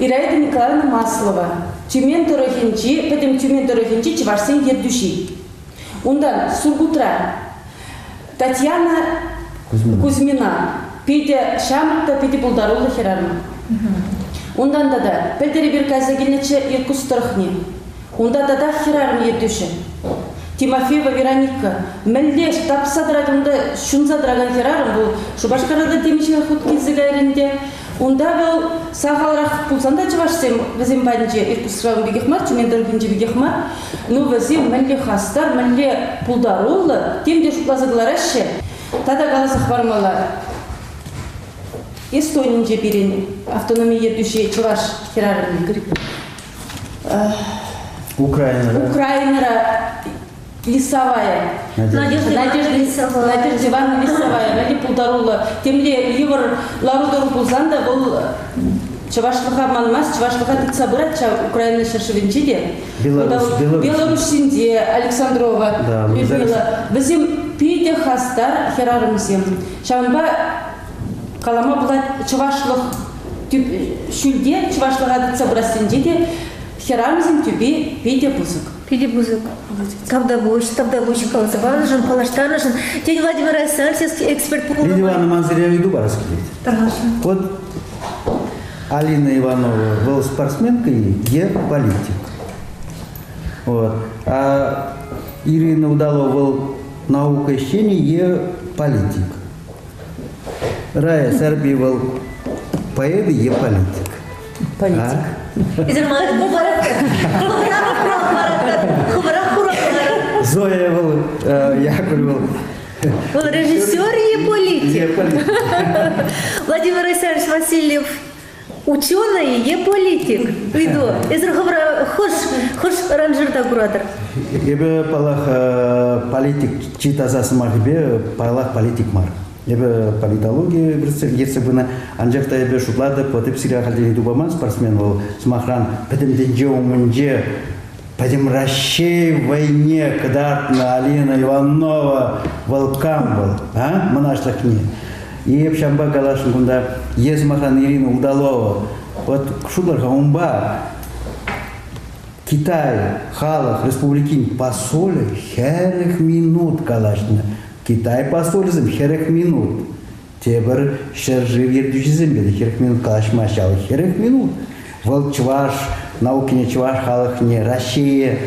Ираида Николаевна Маслова, Тюмень тӑрӑхӗнчи, пӗтӗм Тюмень тӑрӑхӗнчи чӑвашсен ертӳҫи. Унтан Сургутра Татьяна Кузьмина, питӗ ҫамрӑк та питӗ пултаруллӑ хӗрарӑм. Унтан тата пӗлтӗр эпир кайса килнӗччӗ Иркутск тӑрӑхне. Унта татах хӗрарӑм ертӳҫӗ. Тимофеева Вероника мӗнле тапса тӑрать унта ҫунса тӑракан хӗрарӑм вӑл Шупашкара та темиҫе хут килсе кайрӗ ӗнтӗ. Унта вӑл сахалрах пулсан та чӑвашсем вӗсем патӗнче Иркутскра ун пекех мар, Тюмень тӑрӑхӗнчи пекех мар. Ну вӗсем мӗнле хастар, мӗнле пултаруллӑ, тем те шутласа кӑлараҫҫӗ. Тата каласа хӑвармалла. Эстонинче пирӗн автономи ертӳҫи чӑваш хӗрарӑмӗ. Украинӑра. Украинӑра Лисовая. Надежда, Надежда Лисовая. Надежда Ивановна Лисовая. Вӗлли пултаруллӑ. Темле йывӑр лару-тӑру пулсан та вӑл чӑвашлӑха манмасть, чӑвашлӑха тытса пырать ҫав Украина ҫӗршывӗнче те. Беларусь, Беларуҫсенче Александрова, да, Людмила. Вӗсем питӗ хастар хӗрарӑмсем. Ҫавӑнпа калама пулать, чӑвашлӑх ҫӳлте чӑвашлӑха тытса пырассинче те хӗрарӑмсен тӳпи питӗ пысӑк. Питӗ пысӑк. Тавтапуҫ, тавтапуҫ каласа панӑшӑн, паллаштарнӑшӑн. Тен, Владимир Александрович эксперт пулнӑ. Лидия Ивановна, ман сире ыйту парас килет. Тархасшӑн. Вот Алина Иванова вӑл спортсменка-и е политик? Вот. А Ирина Удалова вӑл наука ӗҫченӗ е политик? Рая Сарби вӑл поэт е политик? Политик. Эсир хӑвӑрах хуравларӑр. Зоя вӑл, Яковлев вӑл. Вӑл режиссер е политик? Е политик. Владимир Александрович Васильев ученый е политик? Ыйту. Эсир хӑвӑра хӑш, хӑш ранжирта куратӑр? Эпӗ, паллах, политик чи таса сӑмахӗпе, паллах, политик мар. Эпӗ политологи ертсе пынӑ, анчах та эпӗ шутлатӑп, вот эп сире ахальтен ыйту паман спортсмен вӑл, сӑмахран, пӗтӗм тӗнче умӗнче Пӗтӗм Раҫҫей вӑйне кӑтартнӑ Алина Иванова вӑл кам вӑл, а? Мӑнаҫлӑхне. И эп ҫавӑнпа каласшӑн кунта е сӑмахран Ирина Удалова. Вот шутлӑр-ха унпа Китай халӑх республикин посолӗ 40 минут калаҫнӑ. Китай посолӗсем 40 минут. Тепӗр ҫӗршыв ертӳҫисемпе те 40 минут калаҫмаҫҫӗ. Ал 40 минут вӑл чӑваш наукине, чӑваш халӑхне, Раҫҫее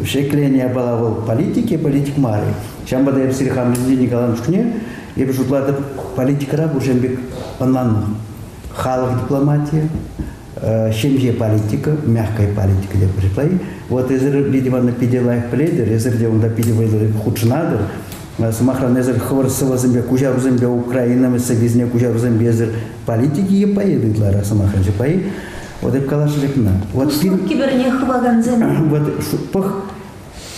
ҫӗкленӗ япала вӑл политик е политик мар-и. Ҫавӑнпа та эпӗ сире хам Николаевна чухне эпӗ шутлатӑп, политикӑра пур пек ӑнланман. Халӑх дипломатийӗ, ҫемҫе политика, мягкая политика деп приплай. Вот эсир, Лидия Ивановна, питӗ лайӑх пӗлетӗр, эсир те унта питӗ вӑйлӑ хутшӑнатӑр. Сӑмахран, эсир хӑвӑр сӑвӑсемпе, куҫарусемпе Украина сӑввисене куҫарусемпе эсир политики е поэт ытларах сӑмахран пай. Вот эп каласшӑн ҫакна. Вот кӗпӗрне хывакансем. Вот пӑх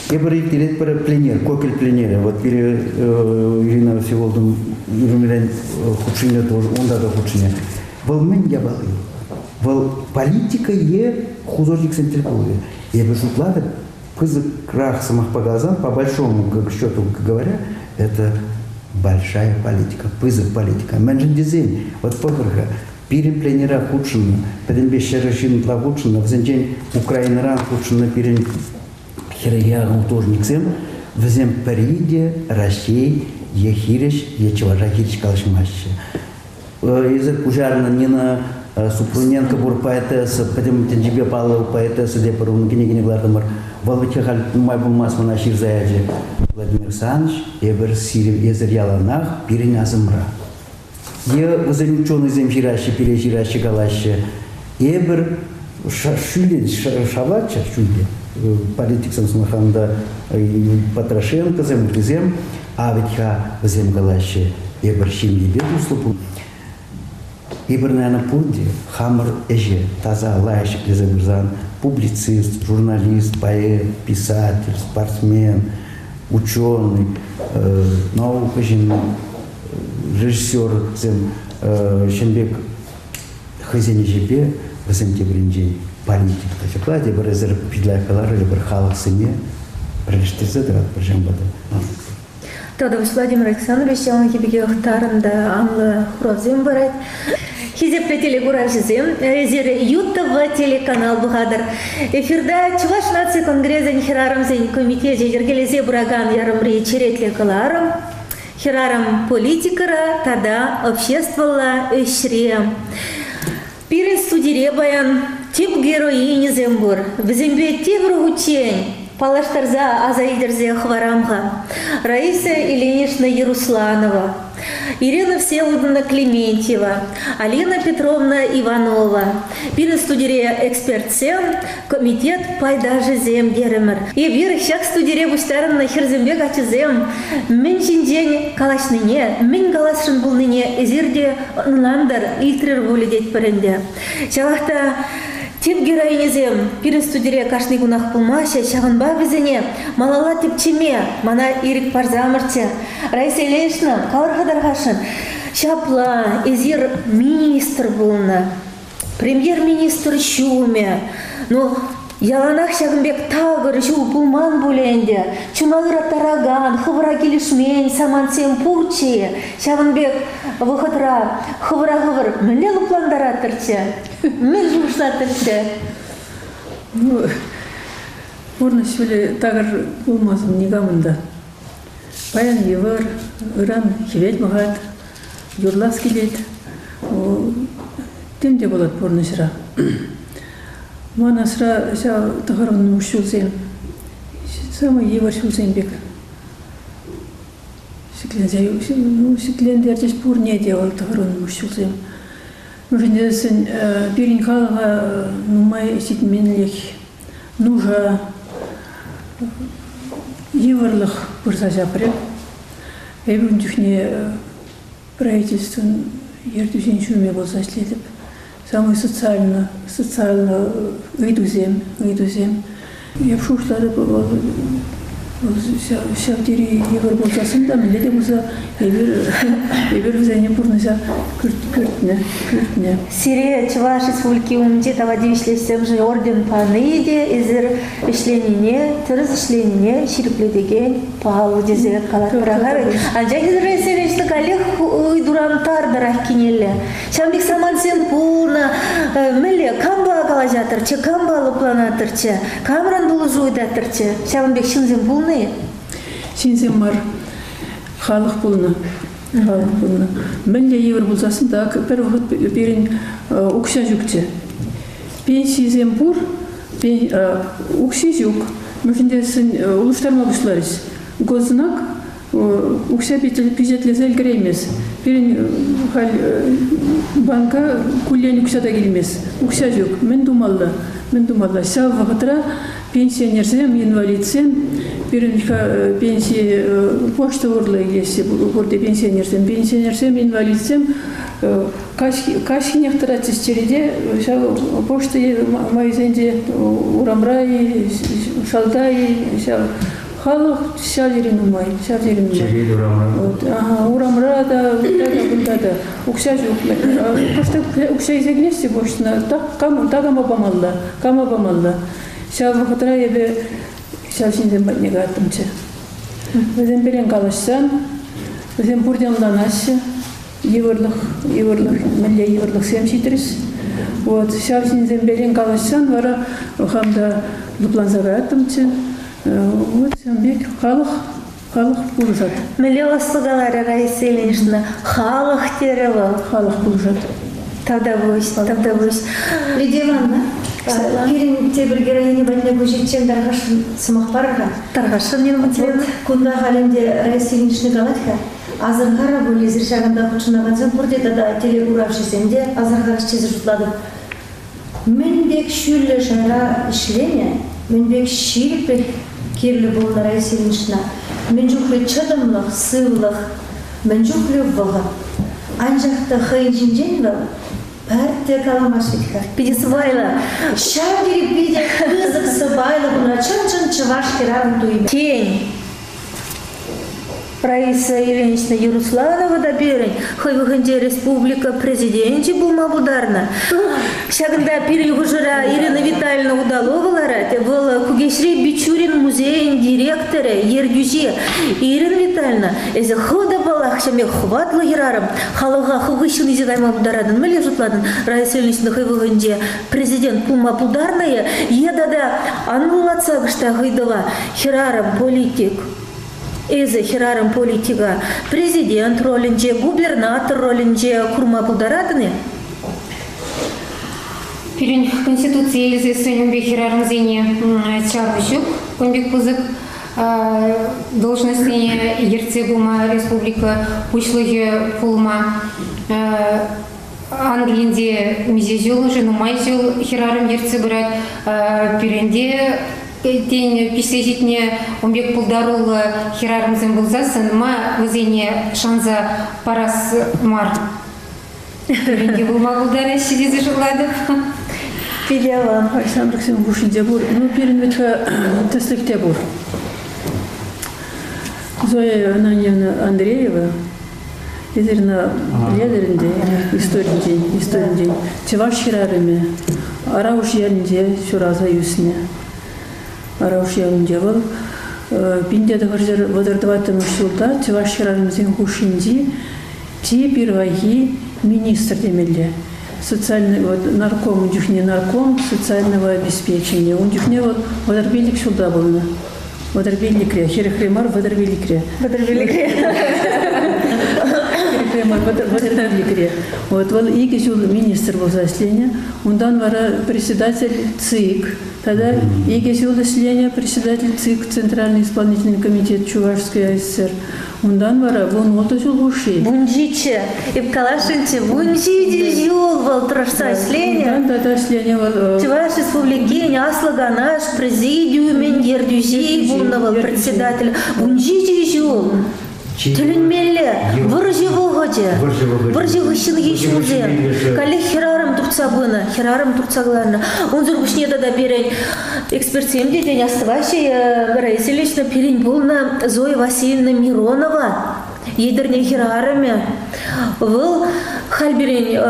Эпир ирттеретпӗр пленер, кокель пленерӗ. Вот пире Ирина Всеволодовна Юрмирен хутшӑннӑ тоже, унта та хутшӑннӑ. Вӑл мӗн япали? Вӑл политика е художниксен тӗл пулӑвӗ. Эпӗ шутлатӑп, пысӑкрах сӑмахпа каласан, по большому счету говоря, это большая политика, пысӑк политика. Мӗншӗн тесен, вот пӑхӑр-ха, пирӗн пленера хутшӑннӑ, пӗтӗмпе ҫӗрӗ ҫын ытла хутшӑннӑ, вӗсенчен Украинӑран хутшӑннӑ пирӗн хӗрӗхе художниксем, вӗсем пӗри те Раҫҫей е хирӗҫ, е чӑваша хирӗҫ калаҫмаҫҫӗ. Эсир куҫарнӑ Нина Супруненко пур поэтесса, пӗтӗм тӗнчипе паллӑ поэтесса те пӗр ун кӗнекине кӑлартӑмӑр. Вӑл вӗт халь нумай пулмасть мана ҫырса ячӗ. Владимир Александрович, эпир сирӗн эсӗр яланах пирӗн асӑмра. Е вӗсен ученӑйсем ҫыраҫҫӗ, пире ҫыраҫҫӗ, калаҫҫӗ. Эпир ҫӳле шавлатчӗ ҫӳлте. Политиксем сӑмахран та Потрошенкосем, ыттисем. А вӗт-ха вӗсем калаҫҫӗ, эпир ҫемьепе туслӑ пул. Эпир, наверное, пурте хамӑр ӗҫе таса лайӑх ҫӗклесе пырсан публицист, журналист, поэт, писатель, спортсмен, ученый, наука ҫынни, режиссерсем ҫын пек хӑйсен ӗҫӗпе вӗсем тепринчен политик та ҫапла тепӗр эсир пит каларӑр пӗр халӑхсене пӗрлештерсе тӑратпӑр ҫавӑнпа та. Тата Владимир Александрович яланхи пекех тарӑн та анлӑ хуравсем парать. Хисеплӗ телекуравҫӑсем, эсир ЮТВ телеканал пӑхатӑр. Эфирта Чӑваш наци конгресӗн хӗрарӑмсен комитечӗ йӗркелесе пыракан ярӑмри черетлӗ кӑларӑм Хӗрарӑм политикӑра тата обществӑлла ӗҫре. Пирӗн студире паян тӗп героиньӑсем пур. Вӗсемпе тепӗр хутчен паллаштарса аса илтерсе хӑварам-ха. Раиса Ильинична Ярусланова, Ирина Всеволодовна Клементьева, Алина Петровна Иванова. Пирӗн студире экспертсем, комитет пайташӗсем терӗмӗр. Эпир ҫак студире пуҫтарӑннӑ хӗрсемпе каччӑсем мӗн ҫинчен калаҫнине, мӗн каласшӑн пулнине эсир те ӑнлантӑр, илтрӗр пулӗ тетпӗр ӗнтӗ. Ҫавах та тӗп героиньӑсем пирӗн студире кашни кунах пулмаҫҫӗ, ҫавӑнпа вӗсене малалла тӗпчеме мана ирӗк парсамӑрччӗ. Раиса Ильинична, калӑр-ха тархасшӑн, ҫапла эсир министр пулнӑ. Премьер-министр ҫумӗ. Ну, яланах ҫакӑн пек такӑр ҫул пулман пулӗ ӗнтӗ. Чуна ыраттаракан, хӑвӑра килӗшмен самантсем пурччӗ-и? Ҫавӑн пек вӑхӑтра хӑвӑра хӑвӑр мӗнле лӑплантараттӑрччӗ? Мӗн шухӑшлаттӑрччӗ? Ну, пурнӑҫ ҫулӗ такӑр пулмасан никамӑн та. Паян йывӑр, ыран хӗвел пӑхать, юрлас килет. Тем те пулать пурнӑҫра. Ман асра ҫав тӑхӑрвуннӑмӗш ҫулсем, самый йывӑр ҫулсем пек ҫӗкленсе, ну, ҫӗклентерчӗҫ пурне те вӑл тӑхӑрвуннӑмӗш ҫулсем. Мӗншӗн тесен пирӗн халӑха нумай ҫитменлӗх, нуша, йывӑрлӑх пырса ҫапрӗ. Эпӗ ун чухне правительствӑн ертӳҫин ҫумӗ пулса ӗҫлетӗп. Самый социально, социально ыйтусем, ыйтусем. Эп шухӑшлатӑп, вӑл ҫав тери йывӑр пулсассӑн та мӗнле те пулса эпир, эпир вӗсене пурнӑҫа кӳртнӗ, кӳртнӗ. Сире Чӑваш Республики умӗнче тава тивӗҫлӗ орден пани те эсир ӗҫленине, тӗрӗс ӗҫленине ҫирӗплетекен паллӑ тесе калатпӑр-ха. Анчах эсир каллех ыйтуран тартӑрах кинелле. Ҫавӑн пек самантсем пулнӑ. Мӗнле, кампа калаҫатӑрччӗ, кампа лӑпланатӑрччӗ, камран пулӑшу ыйтатӑрччӗ? Ҫавӑн пек ҫынсем пулнӑ-и? Ҫынсем мар, халӑх пулнӑ. Халӑх пулнӑ. Мӗнле йывӑр пулсассӑн та пӗр вӑхӑт пирӗн укҫа ҫукчӗ. Пенсисем пур, укҫи ҫук. Мӗншӗн тесен улӑштарма пуҫларӗҫ. Госзнак укҫа пичетлесе ӗлкӗреймест. Пирӗн халь банка куллен укҫа та килмест. Укҫа ҫук. Мӗн тумалла? Мӗн тумалла? Ҫав вӑхӑтра пенсионерсем, инвалидсем пирӗн пенси почта урлӑ илеҫҫӗ пурте пенсионерсем. Пенсионерсем, инвалидсем каҫхинех тӑратчӗҫ черете ҫав почта майӗсенче урамра-и, шалта-и ҫав халӑх ҫав тери нумай, ҫав тери нумай. Черет урамра. Вот, ага, урамра та, унта та, кунта та. Укҫа ҫук. Кӑштах укҫа илсе килеҫҫӗ почтӑна, так кам, такама памалла, кама памалла. Ҫав вӑхӑтра эпӗ ҫав ҫынсем патне каяттӑмччӗ. Вӗсем пирӗн калаҫсан, вӗсем пурте ӑнланаҫҫӗ. Йывӑрлӑх, йывӑрлӑх, мӗнле йывӑрлӑхсем ҫитрӗҫ. Вот, ҫав ҫынсемпе калаҫсан вара хам та лӑпланса каяттӑмччӗ. Вот ҫавӑн пек халӑх, халӑх пулӑшать. Мӗнле ӑслӑ каларӗ Раиса Ильинична, халӑх терӗ вӑл. Халӑх пулӑшать. Тавтапуҫ, тавтапуҫ. Лидия Ивановна, пирӗн тепӗр героиня патне куҫиччен тархасшӑн сӑмах парӑр-ха. Тархасшӑн, Нина Матвеевна. Кунта халь ӗнтӗ Раиса Ильинична калать-ха, асӑрхара пуль эсир ҫакӑнта хутшӑнакансем пурте тата телекуравҫӑсем те асӑрхарӗҫ тесе шутлатӑп. Мӗн пек ҫӳллӗ шайра ӗҫленӗ, мӗн пек ҫирӗплӗх кирлӗ пулнӑ Раиса Ильинична, мӗн чухлӗ чӑтӑмлӑх, сывлӑх, мӗн чухлӗ вӑхӑт. Анчах та хӑйӗн ҫинчен вӑл пӗртте каламасть вӗт-ха. Питӗ сӑпайлӑ. Ҫав тери питӗ пысӑк сӑпайлӑ кунра чӑн-чӑн чӑваш хӗрарӑм туйӑмӗ. Тен, Раиса Ильинична Ярославова та пирӗн хӑй вӑхӑтӗнче республика президенчӗ пулма пултарнӑ. Ҫакӑнта пирӗн хушӑра Ирина Витальевна Удалова ларать. Вӑл Кукеҫри Бичурин музейӗн директорӗ, ертӳҫи. Ирина Витальевна, эсӗ хӑв та паллах ҫемье хӑватлӑ хӗрарӑм. Халӑха хӑв хыҫҫӑн илсе кайма пултаратӑн. Мӗнле шутлатӑн, Раиса Ильинична хӑй вӑхӑтӗнче президент пулма пултарнӑ-и е тата анлӑлатса кӑштах ыйтӑва хӗрарӑм политик? Эсӗ хӗрарӑм политика президент ролӗнче, губернатор ролӗнче курма пултаратӑн-и? Пирӗн Конституцие илсессӗн ун пек хӗрарӑмсене чару ҫук. Кун пек пысӑк должноҫсене ертсе пыма республика пуҫлӑхӗ пулма Англинче миҫе ҫул уже нумай ҫул хӗрарӑм ертсе пырать. Пирӗнте тен пиҫсе ҫитнӗ ун пек пултаруллӑ хӗрарӑмсем пулсассӑн ма вӗсене шанса парас мар? Пирӗнте пулма пултараҫҫӗ тесе шутлатӑп. Питӗ аван. Ҫамрӑксем хушшинче пур. Ну, пирӗн вӗт-ха тӗслӗх те пур. Зоя Ананьевна Андреева Эсир ӑна пӗлетӗр ӗнтӗ историнчен, историнчен. Чӑваш хӗрарӑмӗ Арауш ялӗнче ҫуралса ӳснӗ. Арауш ялӗнче вӑл 1934 ҫулта чӑваш хӗрарӑмсен хушшинчи чи пирвайхи министр темелле. Социальный вот нарком ун чухне нарком социального обеспечения. Ун чухне вӑл 35 ҫулта пулнӑ. 35-ре, 40-ре мар, 35-ре. 35-ре. 40-ре мар, 35-ре. Вот вӑл икӗ ҫул министр пулса ӗҫленӗ. Унтан вара председатель ЦИК. Тата икӗ ҫул ӗҫленӗ председатель ЦИК, Центральный исполнительный комитет Чувашской АССР. Унтан вара 16 ҫул хушши. 17. Эп каласшӑнччӗ, 17 ҫул вӑл тӑрӑшса ӗҫленӗ. Унтан тата ӗҫленӗ вӑл. Чӑваш Республикин Аслӑ Канаш Президиумӗн ертӳҫи пулнӑ вӑл, председатель. 17 ҫул. Тӗлӗнмелле. Вӑрҫӑ вӑхӑчӗ. Вӑрҫӑ хыҫҫӑнхи ҫулсем. Каллех хӗрарӑм туртса пынӑ, хӗрарӑм туртса кӑларнӑ. Унсӑр пуҫне тата пирӗн Экспертсем те тен астӑваҫҫӗ, Раиса Ильична пирӗн пулнӑ Зоя Васильевна Миронова, Етӗрне хӗрарӑмӗ. Вӑл халь пирӗн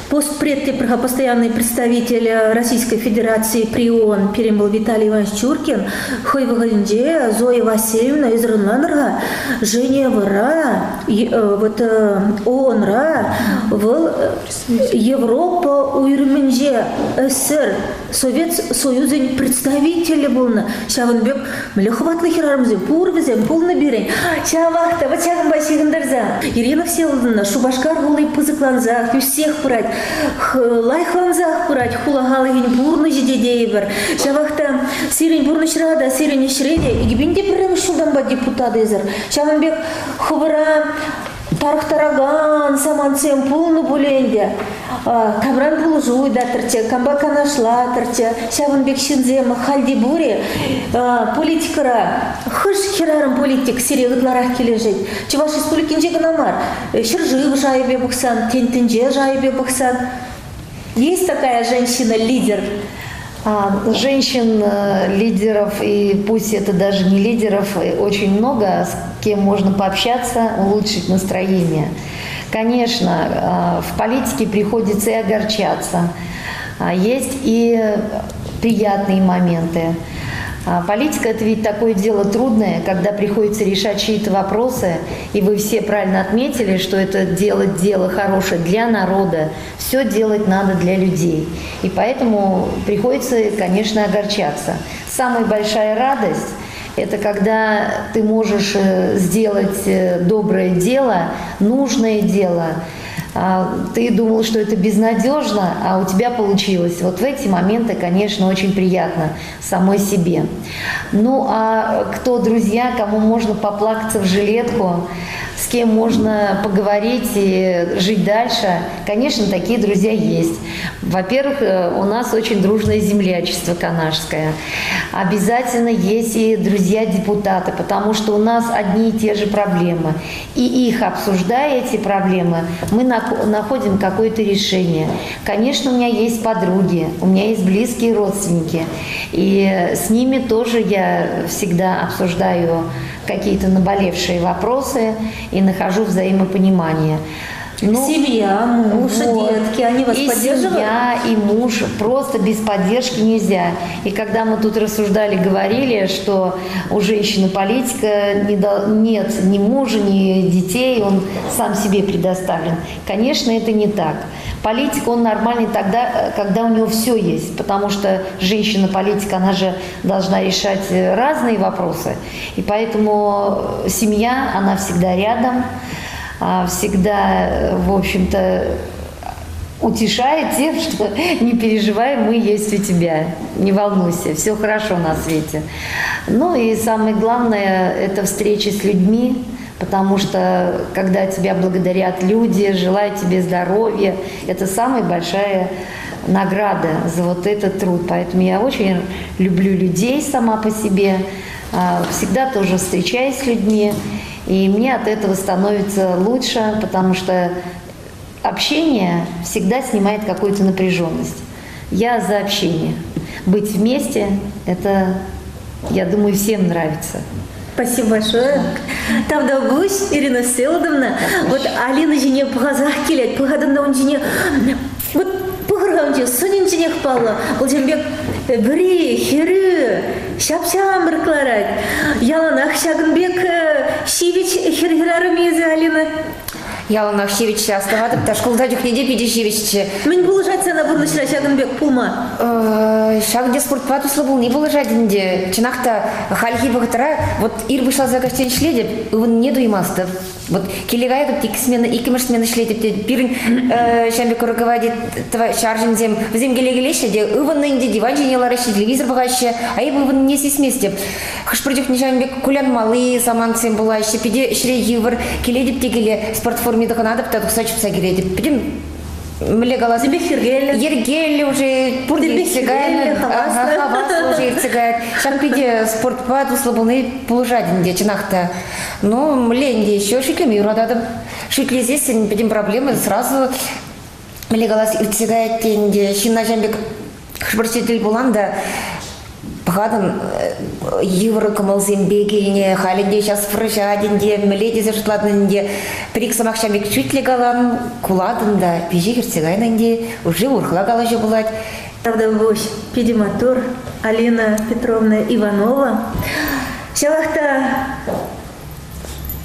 постпред тепӗр-ха постоянный представитель Российской Федерации при ООН пирӗн вӑл Виталий Иванович Чуркин хӑй вӑхӑтӗнче Зоя Васильевна ӑнланӑр-ха, Женевӑра, вот ООНра вӑл Европа уйрӑмӗнче СССР Совет Союзӗн представителӗ пулнӑ. Ҫавӑн пек мӗнле хӑватлӑ хӗрарӑмсем пур вӗсем, пулнӑ пирӗн. Ҫавах та вӑт ҫакӑнпа ҫыхӑнтарса Ирина Всеволодовна Шупашкар хули пысӑклансах, ӳссех пырать, лайӑхлансах пырать хула халӑхӗн пурнӑҫӗ те тейӗпӗр. Ҫавах та сирӗн пурнӑҫра та, сирӗн ӗҫре те 2001 ҫултанпа депутат эсӗр. Ҫавӑн пек хӑвӑра тарӑхтаракан самантсем пулнӑ пулӗ ӗнтӗ. Камран пулӑшу ыйтаттӑрччӗ, кампа канашлаттӑрччӗ. Ҫавӑн пек ҫынсем халь те пур-и? Политикӑра хӑш хӗрарӑм политик сире ытларах килӗшет? Чӑваш Республикинче кӑна мар, ҫӗршыв шайӗпе пӑхсан, тен, тӗнче шайӗпе пӑхсан. Есть такая женщина-лидер? Женщин-лидеров, и пусть это даже не лидеров, очень много, с кем можно пообщаться, улучшить настроение. Конечно, в политике приходится и огорчаться. Есть и приятные моменты. Политика – это ведь такое дело трудное, когда приходится решать чьи-то вопросы, и вы все правильно отметили, что это делать дело хорошее для народа, все делать надо для людей. И поэтому приходится, конечно, огорчаться. Самая большая радость – это когда ты можешь сделать доброе дело, нужное дело, Ты думал, что это безнадежно, а у тебя получилось. Вот в эти моменты, конечно, очень приятно самой себе. Ну, а кто друзья, кому можно поплакаться в жилетку, с кем можно поговорить и жить дальше, конечно, такие друзья есть. Во-первых, у нас очень дружное землячество канашское. Обязательно есть и друзья-депутаты, потому что у нас одни и те же проблемы. И их обсуждая, эти проблемы, мы находим какое-то решение. Конечно, у меня есть подруги, у меня есть близкие родственники. И с ними тоже я всегда обсуждаю какие-то наболевшие вопросы и нахожу взаимопонимание. Ну, семья, муж, вот, детки, они вас и поддерживают? Семья, и муж, просто без поддержки нельзя. И когда мы тут рассуждали, говорили, что у женщины-политика нет ни мужа, ни детей, он сам себе предоставлен. Конечно, это не так. Политик, он нормальный тогда, когда у него все есть, потому что женщина-политик, она же должна решать разные вопросы. И поэтому семья, она всегда рядом, всегда, в общем-то, утешает тем, что не переживай, мы есть у тебя, не волнуйся, все хорошо на свете. Ну и самое главное, это встречи с людьми, потому что когда тебя благодарят люди, желают тебе здоровья, это самая большая награда за вот этот труд. Поэтому я очень люблю людей сама по себе, всегда тоже встречаюсь с людьми. И мне от этого становится лучше, потому что общение всегда снимает какую-то напряженность. Я за общение. Быть вместе – это, я думаю, всем нравится. Спасибо большое. Тавтапуҫ, Ирина Всеволодовна. Вот Алина ҫине пӑхасах килет. Пӑхатӑн та ун ҫине. Вот пӑхӑр-ха ун ҫине, сӑнӗнченех паллӑ. Вӑл ҫавӑн пек вӗри, хӗрӳ, ҫап-ҫамрӑк ларать. Яланах ҫакӑн пек ҫивӗч хӗр-хӗрарӑм эсӗ, Алина. Яланах ҫивӗччӗ, астӑватӑп та, шкулта чухне те питӗ ҫивӗччӗ. Мӗн пулӑшать сана пурнӑҫра ҫакӑн пек пулма? Ҫакӑн пек спортпа туслӑ пулни пулӑшать ӗнтӗ. Чӑнах та, хальхи вӑхӑтра вот ир пуҫласа каҫчен ӗҫлетӗп, ывӑннине туймастӑп. Вот киле каятӑп, иккӗ смена, иккӗмӗш смена ӗҫлетӗп те пирӗн ҫам пек руководит ҫарҫынсем, вӗсем киле килеҫҫӗ те ывӑннӑ ӗнтӗ, диван ҫине лараҫҫӗ, телевизор пӑхаҫҫӗ, а эпӗ ывӑннине сисместӗп. Хӑш-пӗр чухне ҫавӑн пек кулянмалли самантсем пулаҫҫӗ, питӗ ӗҫре йывӑр, килетӗп те киле, спорт форми тӑхӑнатӑп та тухса чупса килетӗп. Пӗтӗм мӗнле калас? Тӗпех йӗркеллӗ. Йӗркеллӗ уже, пурте иртсе кайнӑ. Хаваслӑ. Хаваслӑ уже иртсе каять. Ҫак питӗ спортпа туслӑ пулни пулӑшать ӗнтӗ, чӑнах та. Ну, мӗнле ӗнтӗ еще шӳтлеме юрататӑп. Шӳтлесессӗн пӗтӗм проблема сразу мӗнле калас, иртсе каять те ӗнтӗ. Ҫынна ҫавӑн пек хӑш-пӗр тӗл пулан та пӑхатӑн, йывӑр кӑмӑлсемпе килнӗ, халь ӗнтӗ час вӑрҫать ӗнтӗ, мӗнле тесе шутлатӑн ӗнтӗ. Пӗр-ик сӑмах ҫав пек шӳтлӗ калан, кулатӑн та, пиҫех иртсе кайнӑ ӗнтӗ, уже урӑхла калаҫу пулать. Тавтапуҫ, питӗ маттур Алина Петровна Иванова. Ҫавах та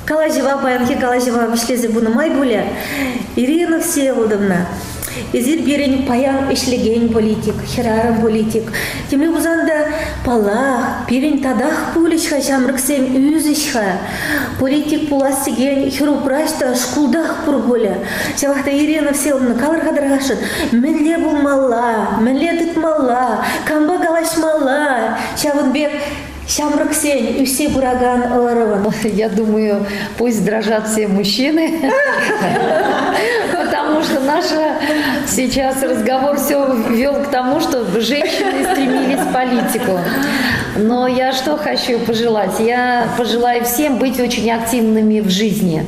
калаҫӑва, паянхи калаҫӑва вӗҫлесе пынӑ май пулӗ. Ирина Всеволодовна, эсир пирӗн паян ӗҫлекен политик, хӗрарӑм политик. Темле пулсан та, паллах, пирӗн татах пулӗҫ-ха ҫамрӑксем, ӳсӗҫ-ха. Политик пулас текен хӗр-упраҫ та шкултах пур пулӗ. Ҫавах та Ирина Всеволодовна, калӑр-ха тархасшӑн, мӗнле пулмалла, мӗнле тытмалла, кампа калаҫмалла, ҫавӑн пек ҫамрӑксен ӳссе пыракан ӑрӑвӑн. Я думаю, пусть дрожат все мужчины, потому что наш сейчас разговор все вел к тому, что женщины стремились в политику. Но я что хочу пожелать? Я пожелаю всем быть очень активными в жизни.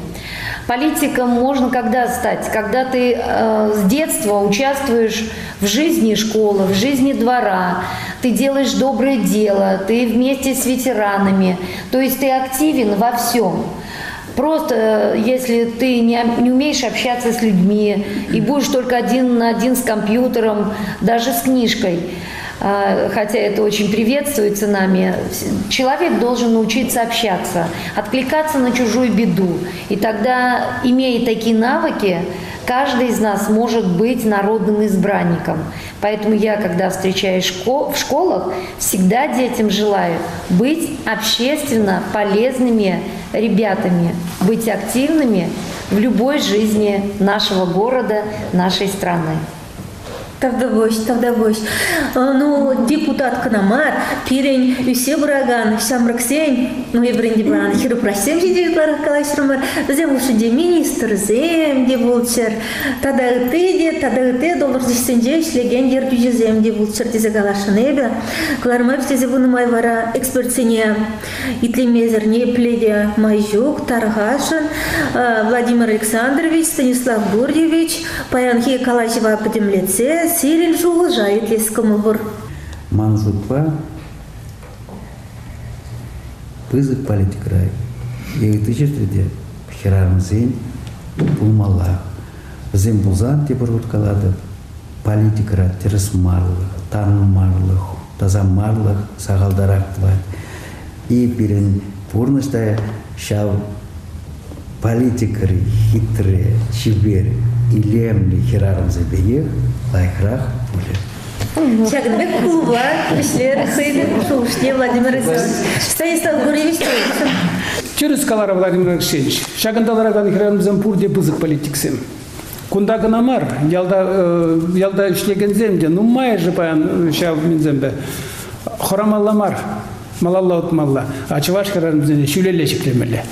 Политиком можно когда стать? Когда ты с детства участвуешь в жизни школы, в жизни двора, ты делаешь доброе дело, ты вместе с ветеранами, то есть ты активен во всем. Просто если ты не умеешь общаться с людьми и будешь только один на один с компьютером, даже с книжкой, хотя это очень приветствуется нами, человек должен научиться общаться, откликаться на чужую беду. И тогда, имея такие навыки, каждый из нас может быть народным избранником. Поэтому я, когда встречаюсь в школах, всегда детям желаю быть общественно полезными ребятами, быть активными, в любой жизни нашего города, нашей страны. Тавтапуҫ, тавтапуҫ. Ну, депутат кӑна мар, пирӗн ӳссе пыракан ҫамрӑксен, ну, эпир ӗнтӗ пыран хӗр-упраҫсем ҫинчен ытларах калаҫрӑмӑр, вӗсем хушшинче министрсем те пулччӑр, тата ытти те, тата ытти должноҫсенче ӗҫлекен ертӳҫӗсем те пулччӑр тесе каласшӑн эпӗ. Кӑларма тесе пынӑ май вара экспертсене итлемесӗр ниепле те май ҫук, тархасшӑн. Владимир Александрович, Станислав Гурьевич паянхи калаҫӑва пӗтӗмлетсе сирӗн шухӑша итлес кӑмӑл пур. Ман шутпа, пысӑк политикӑра е ытти ҫӗрте те хӗрарӑмсен пулмалла. Вӗсем пулсан, тепӗр хут калатӑп, политикӑра тӗрӗс марлӑх, тан марлӑх, таса марлӑх сахалтарах пулать. И пирӗн пурнӑҫ та ҫав политикӑри хитре, чипер, илемлӗ хӗрарӑмсем пекех лайӑхрах пулӗ. Ҫакӑн пек клуба ӗҫлер хӑйӗн шухӑшне Владимир Александрович. Станислав Гурьевич Тӗрӗс каларӗ Владимир Алексеевич. Ҫакӑнта ларакан хӗрарӑмсем пурте пысӑк политиксем. Кунта кӑна мар, ялта, ялта ӗҫлекенсем те нумайӑшӗ паян ҫав минсемпе хӑрамалла мар, малалла утмалла, а чӑваш хӗрарӑмсене ҫӳлелле ҫӗклемелле.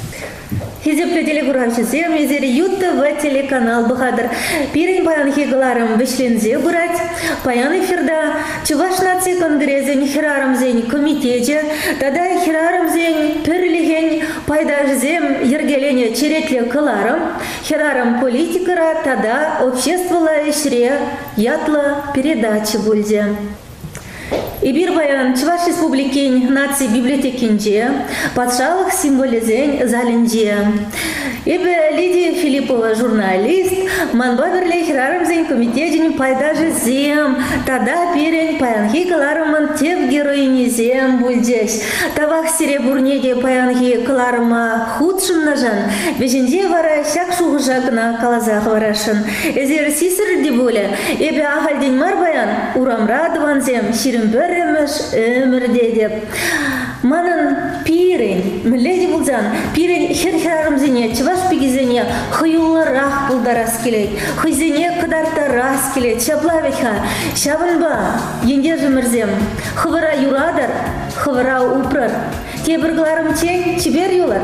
Хисеплӗ телекуравҫӑсем, эсир ЮТВ телеканал пӑхатӑр. Пирӗн паянхи кӑларӑм вӗҫленсе пырать. Паян эфирта Чӑваш наци конгресӗн хӗрарӑмсен комитечӗ тата хӗрарӑмсен пӗрлӗхӗн пайташӗсем йӗркеленӗ черетлӗ кӑларӑм Хӗрарӑм политикӑра тата обществӑлла ӗҫре ятлӑ передача пулчӗ. Эпир паян Чӑваш Республикин наци библиотекинче, патшалӑх символӗсен залӗнче. Эпӗ Лидия Филиппова журналист, манпа пӗрле хӗрарӑмсен комитечӗн пайташӗсем тата пирӗн паянхи кӑларӑмӑн тӗп героинисем пулчӗҫ. Тавах сире пурне те паянхи кӑларӑма хутшӑннӑшӑн, вӗҫӗнче вара ҫак шухӑша кӑна каласа хӑварасшӑн. Эсир сисӗр те пулӗ, эпӗ ахальтен мар паян урамра тӑвансем 21-мӗш ӗмӗр тетӗп. Манӑн пирӗн, мӗнле те пулсан, пирӗн хӗр-хӗрарӑмсене, чӑваш пикисене хӑюллӑрах пултарас килет, хӑйсене кӑтарттарас килет. Ҫапла вӗт-ха. Ҫавӑнпа, ентешӗмӗрсем, хӑвӑра юратӑр, хӑвӑра упрӑр. Тепӗр кӑларӑмччен чипер юлӑр.